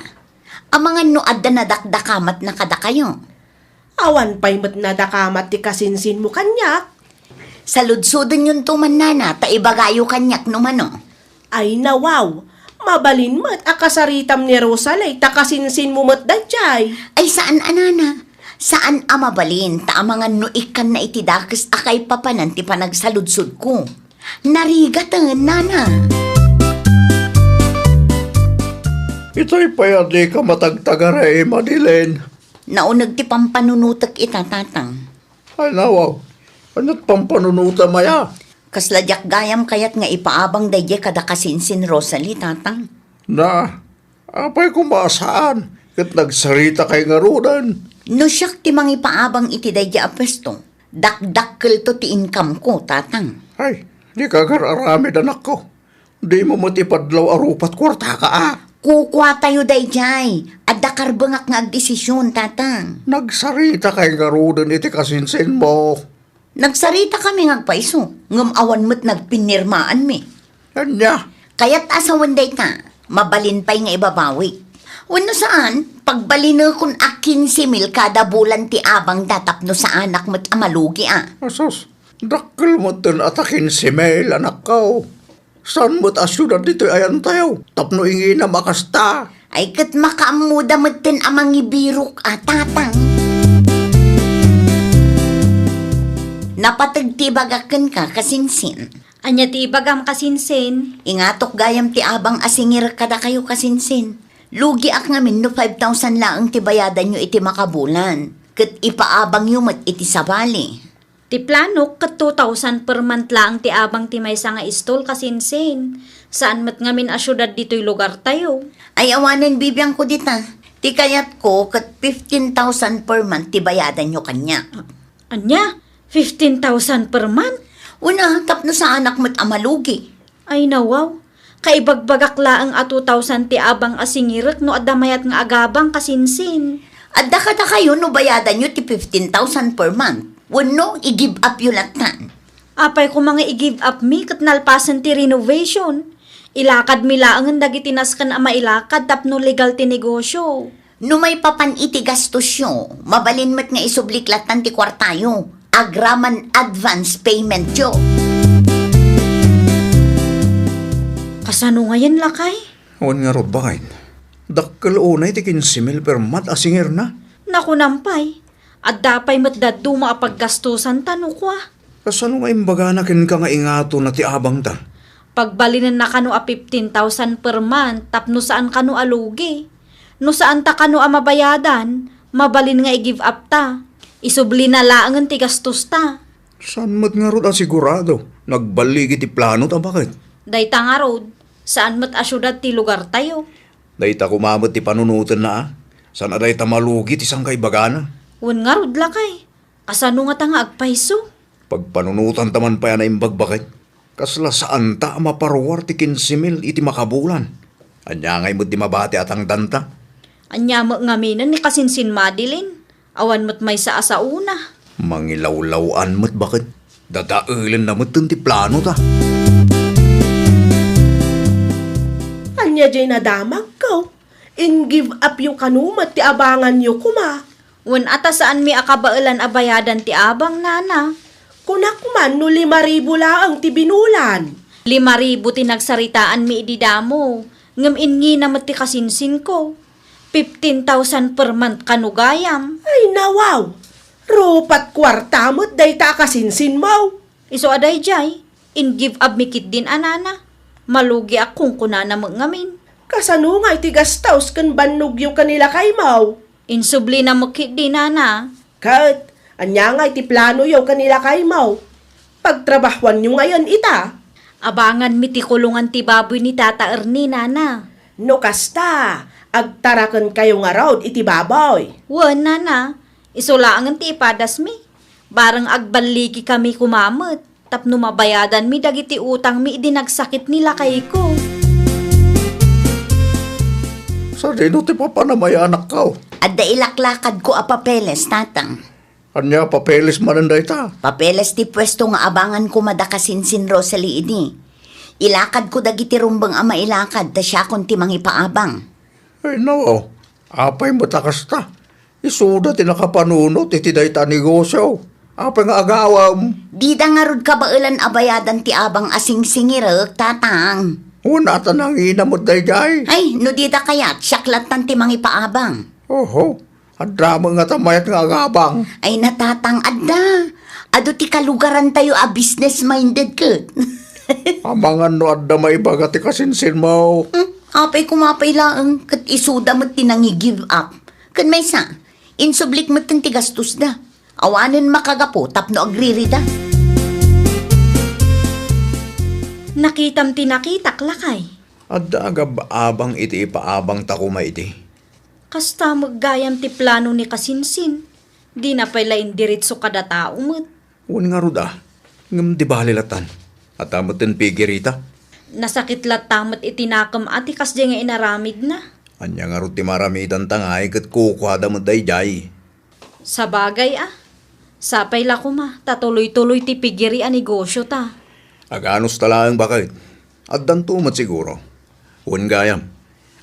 Amangan no adda nadakdakamatna kadakayo. Awan pay met nadakamat ti kasinsinmo kaniak. Saludsodenyonto man, Nana, ta ibagayo kaniak no mano. Ay, nawaw. Mabalin met a kasaritam ni Rosalie ta kasinsinmo met daydiay. Ay, saan a, Nana. Saan a mabalin ta amangan no ikkanna iti dakes a kaipapanan ti panagsaludsodko. Narigaten, Nana. Itay pay a dika matagtagari, Madeline. Nauneg ti pampanunotek ita, Tatang. Ay, nawaw. Ania't pampanunotem aya? Kasla diak gayam kayat nga ipaabang daydiay kada kasinsin Rosalie, Tatang. Na, apay koma a saan, ket nagsaritaka ngaruden. No siak ti mangipaabang iti daydiay a puesto, dakdakkelto ti income-ko, Tatang. Ay, dika agar-aramid, anakko. Dimo met ipadlaw a rupat kuartaka, a. Kukuatayo daydiay. Adda karbengak nga agdesision, Tatang. Nagsaritaka ngaruden iti kasinsinmo. Nagsaritakami nga agpayso, ngem awan met nagpinirmaanmi. Ania? Kayat a sawen dayta, mabalin pay nga ibabawi. Wenno saan, pagbalinekon a kinse mil kada bulan ti abangda tapno saanak met a malugi, a. Asus, dakkel metten a ta kinse mil, anakko. Saan met a siudad ditoy ayantayo tapno inginam a kasta? Ay, ket makaammoda metten a mangibirok a, Tatang. Napateg ti ibagak kenka, kasinsin. Ania ti ibagam, kasinsin? Ingatok gayam ti abang a singirek kadakayo, kasinsin. Lugiak ngamin no five thousand laeng ti bayadanyo iti makabulan, ket ipaabangyo met iti sabali. Ti planok ket two thousand per month laeng ti abang ti maysa nga istol, kasinsin. Saan met ngamin a siudad ditoy lugartayo. Ay, awanen bibiangko dita. Ti kayatko ket fifteen thousand per month ti bayadanyo kaniak. Ania? Fifteen thousand per month? Una, tapno saanak met a malugi. Ay, nawaw. Kaibagbagak laeng a two thousand ti abang a singirek no adda mayat nga agabang, kasinsin. Adda kadakayo no bayadanyo ti fifteen thousand per month wenno i-give up yo lattan? Apay koma nga i-give up mi ket nalpasen ti renovation? Ilakadmi laengen dagiti nasken a mailakad tapno legal ti negosyo. No maipapan iti gastosyo, mabalin met nga isublik lattan ti kuartayo, agraman advance paymentyo. Kasano ngayen, lakay? Awan ngarud, baket. Dakkel unay ti kinse mil per month a singirna. Nakunam pay, adda pay met dadduma a paggastosanta no kua. Kasano nga imbagana kenka nga ingatonna ti abangta? Pagbalinenna kano a fifteen thousand per month tapno saan kano a lugi. No saanta kano a mabayadan, mabalin nga i-give up ta. Isublina laengen ti gastosta. Saan met ngarud a sigurado? Nagballigi ti planota, baket. Dayta ngarud, saan met a siudad ti lugartayo. Dayta koma met ti panunotenna, a. Saan a dayta malugi ti sangkaibagana. Wen ngarud, lakay. Kasano ngata nga agpayso? Pagpanunotanta man pay a naimbag, baket. Kasla saanta a maparuar ti kinse mil iti makabulan. Ania ngay met ti mabati a tangdanta? Ania met ngaminen ni kasinsin Madeline? Awan met maysa a saona. Mangilawlaw-an met, baket. Dadaelenna metten ti planota. Ania diay nadamagko? In-give up yo kano met ti abanganyo koma. Wen a ta saanmi a kabaelan a bayadan ti abang, nana. Kunak man no lima ribu laeng ti binulan. Lima ribu ti nagsaritaanmi idi damo, ngem ingina met ti kasinsinko. Fifteen thousand per month kano gayam. Ay, nawaw! Rupat kuarta met dayta a kasinsinmo. Isu a daydiay, in-give up mi ketdin a nana. Malugiak kunkunana met ngamin. Kasano ngay ti gastos ken bannogyo ken ni lakaymo? Insublina met ketdi, nana. Ket, Ania ngay ti planoyo ken ni lakaymo? Pagtrabahoanyo ngayen ita. Abanganmi ti kulongan ti baboy ni Tata Ernie, Nana. No kasta, agtarakenkayo ngarud iti baboy. Wen, Nana, isu laengen ti ipadasmi. Bareng agballikikami koma met tapno mabayadanmi dagiti utangmi idi nagsakit ni lakayko. Sadino ti papanam aya, anakko? Adda ilaklakadko a papeles, Tatang. Ania a papeles manen dayta? Papeles ti puesto nga abangan koma da Kasinsin Rosalie idi. Ilakadko dagiti rumbeng a mailakad ta siakon ti mangipaabang. Ay, no. Apay met a kasta? Isuda ti nakapanunot iti dayta a negosio. Apay nga agawem? Dida ngarud kabaelan a bayadan ti abang a singsingirek, Tatang. Wen, ata nangina met daydiay. Ay, no dida kayat, siak lattan ti mangipaabang. Oho. Adda met ngata mayat nga agabang. Ay, Tatang, adda. Adu ti kalugarantayo a business-minded ket. Amangan no adda maibaga ti kasinsinmo. Hmm, apay koma pay laeng ket isuda met ti nangi-give up. Ket maysa, insublik metten ti gastosda. Awanen makagapu tapno agririda. Nakitam ti nakitak, lakay. Adda agab-abang iti ipaabangta koma idi. Kasta met gayam ti plano ni Kasinsin. Dina pay la indiretso kada tao met. Wen ngarud a, ngem di bale lattan. Adda metten pigirita. Nasakit latta met iti nakem a ti kasdiay nga inaramidna. Ania ngarud ti maaramidanta ngay ket kukuada met daydiay? Sabagay a, sapay la koma ta tuloy-tuloy ti pigiri a negosiota. Aganos ta laeng baket? Addanto met siguro. Wen gayam,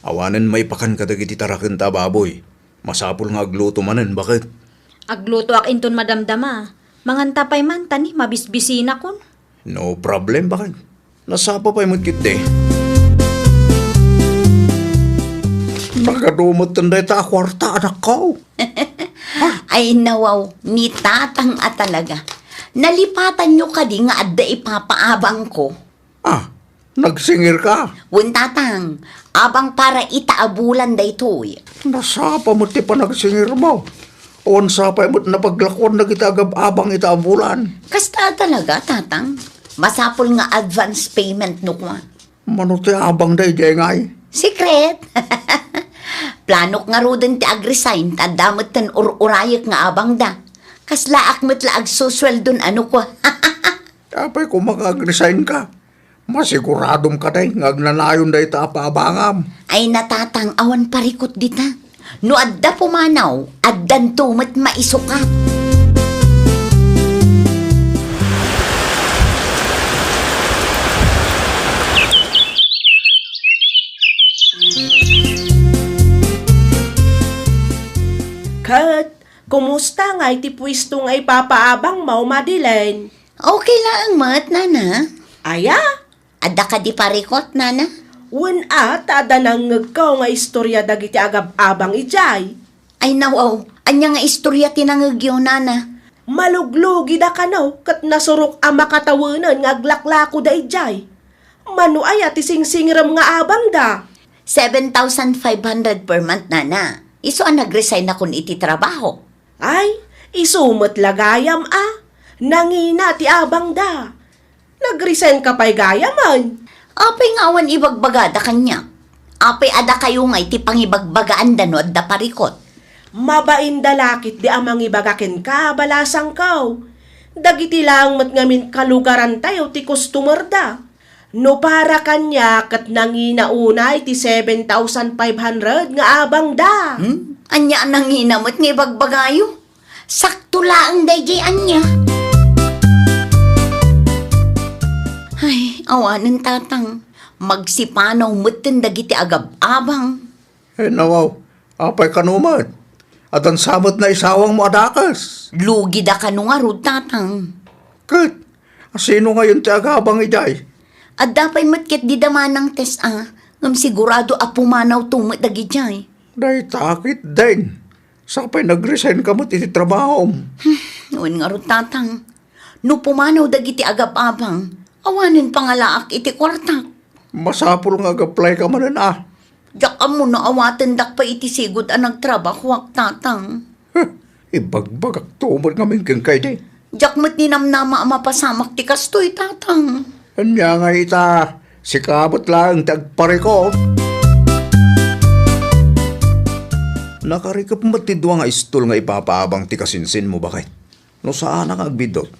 awanen maipakan kadagiti tarakenta a baboy. Masapul nga agluto manen, baket? Aglutoak inton madamdama. Manganta pay man, ta ni mabisbisinakon. No problem, baket. Nasapa pay met ketdi. Nagadu metten dayta a kuarta, anakko. Ay, nawaw, ni Tatang a talaga. Nalipatanyo kadi nga adda ipapaabangko? Ah, nagsingirka? Wen, Tatang, abang para ita a bulan daytoy. Nasapa met ti panagsingirmo. Awan sapay met napaglakuan dagiti agab-abang ita a bulan. Kasta talaga, Tatang. Masapul nga advance payment no kua. Mano ti abang daydiay ngay? Secret. Planok ngaruden ti agresign, ta adda metten ur-urayek nga abangda. Kaslaak met la agsusueldon a no kua. Apay koma nga agresign-ka? Masiguradom kadi nga agnanayon dayta a paabangam. Ay, Tatang, awan parikut dita. No adda pumanaw, addanto met maisukat. Ket, kumusta ngay ti puesto nga ipapaabangmo, Madeline? Okay laeng met, Nana. Aya? Adda kadi parikut, Nana? Wen a, ta adda nangngegko nga istorya dagiti agab-abang idiay. Ay, nawaw, ania nga istorya ti nangngegyo, Nana? Maluglugida kano ket nasurok a makatawenen nga aglaklakoda idiay. Mano aya ti singsingirem nga abangda? Seven thousand five hundred per month, Nana. Isu a nag-resignakon iti trabaho. Ay, isu met la gayam a. Nangina ti abangda. Nag-resignka pay gayamen. Apay nga awan ibagbagada kaniak? Apay a dakayo ngay ti pangibagbagaanda no adda parikut? Mabainda la ketdi a mangibaga kenka, balasangko. Dagiti laeng met ngamin kalugarantayo ti customerda. No para kaniak ket nangina unay ti seven thousand five hundred nga abangda. Hmm? Ania a nangina met nga ibagbagayo? Sakto laeng daydiay ania. Ay, awanen, Tatang. Magsipanaw metten dagiti agab-abang. Ay, nawaw. Apay kano met? Addan sa met naisawangmo a dakes. Lugida kano ngarud, Tatang. Ket, asino ngayon ti agabang idiay? Adda pay met ketdi da Manang Tess a, ngem sigurado a pumanawto met dagidiay. Dayta ketdin. Sapay nag-resignka met iti trabahom. Hmm, wen ngarud, Tatang. No pumanaw dagiti agab-abang, awanen pangalaak iti kuartak. Masapul nga ag-applyka manen a. Diak ammo no awatendak pay iti sigud a nagtrabahoak, Tatang. Huh, Ibagbagakto met ngamin kenka idi. Diak met ninamnama a mapasamak ti kastoy, Tatang. Ania ngay ita, sika met laeng ti agparikut. Nakarikep met ti dua nga istul nga ipapaabang ti kasinsinmo, baket. No saanak nga agbiddut,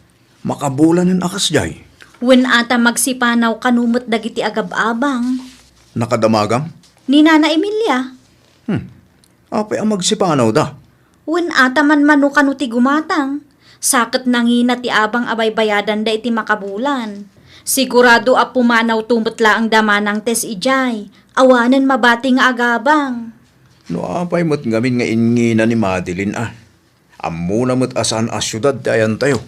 makabulanen a kasdiay. Wen ata magsipanaw kano met dagiti agab-abang. Nakadamagam? Ni Nana Emilia. Hmm. Apay a magsipanawda? Wen ata manmano kano ti gumatang. Sa ket nangina ti abang a baybayadanda iti makabulan. Sigurado a pumanawto met laeng da Manang Tess idiay. Awanen mabati nga agabang. No apay met ngamin nga ingina ni Madeline a. Ammona met a saan a siudad ti ayantayo.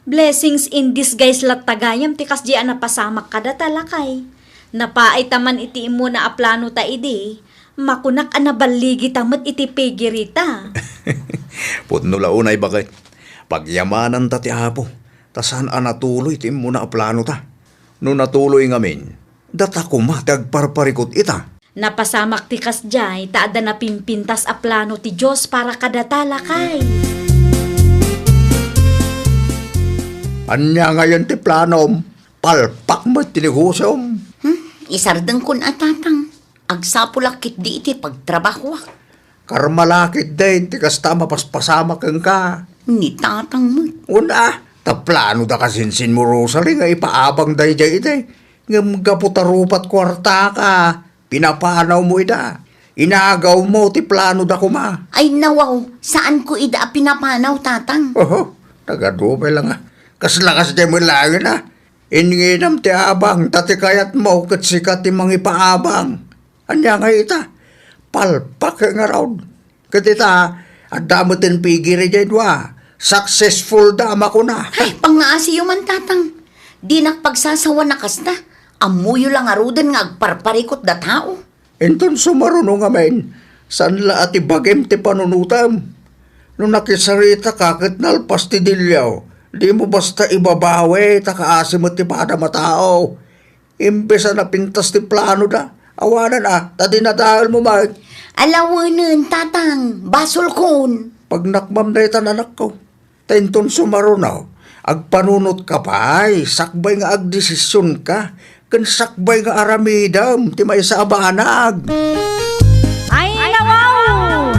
Blessings in disguise latta gayam ti kasdi a napasamak kadata, lakay. Napaayta man iti immuna a planota idi, makunak a naballigita met iti pigirita. Pudno la unay, baket. Pagyamananta ti Apo, ta saan a natuloy ti immuna a planota. No natuloy ngamin, data koma ti agparparikut ita. Napasamak ti kasdiay ta adda napimpintas a plano ti Dios para kadata, lakay. Ania ngayen ti planom? Palpak met ti negosiom. Hmm, isardengkon a, Tatang. Agsapulak ketdi iti pagtrabahoak. Karma la ketdin ti kasta a mapaspasamak kenka. Ni Tatang met. Una, ta planoda kasinsinmo, Rosalie, nga ipaabang daydiay idi. Ngem gapu ta rupat kuartaka, pinapanawmo ida. Inagawmo ti planoda koma. Ay, nawaw, saanko ida a pinapanaw, Tatang. Oho, nagadu pay la nga. Kasla kasdiay met laengen a. Inginam ti abang, ta ti kayatmo ket sika ti mangipaabang. Ania ngay ita? Palpak ngarud. Ket ita, adda met ti pigiri diay dua. Successful da a makuna. Ay, pangngaasiyo man, Tatang. Dinak pagsasawan a kasta. Ammoyo la ngaruden nga agparparikut da tao. Inton sumaruno ngamin, saan la a ti bagim ti panunotem. No nakisarita ka ket nalpas ti dilio, dimo basta ibabawi ta kaasi met ti padam a tao. Imbes a napintas ti planoda, awanan a, ta dinadaelmo met. Alawenen, Tatang, basolkon. Pagnakmam daytan, anakko. Ta inton sumaruno, agpanunotka pay, sakbay nga agdesisionka, ken sakbay nga aramidem ti maysa a banag. Ay, nawaw!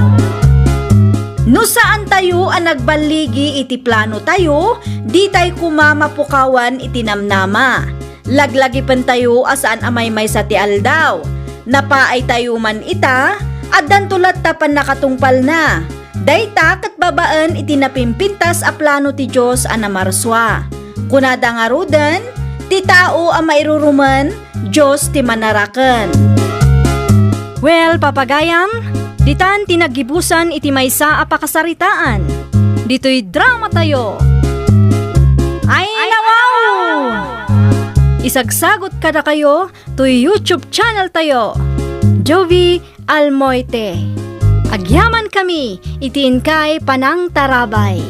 No saantayo a nagballigi iti planotayo, ditay koma mapukawan iti namnama. Laglagipentayo a saan a maymaysa ti aldaw. Napaaytayo man ita, addanto latta pannakatungpalna. Dayta ket babaen iti napimpintas a plano ti Dios a namarsua. Kunada ngaruden, ti tao a mairurumen, Dios ti manaraken. Well, papagayam, ditan ti naggibusan iti maysa a pakasaritaan. Ditoy dramatayo. Ay, nawaw! Isagsagot kadakayo toy YouTube channel tayo, Jovi Almoite. Agyamankami iti inkay panangtarabay.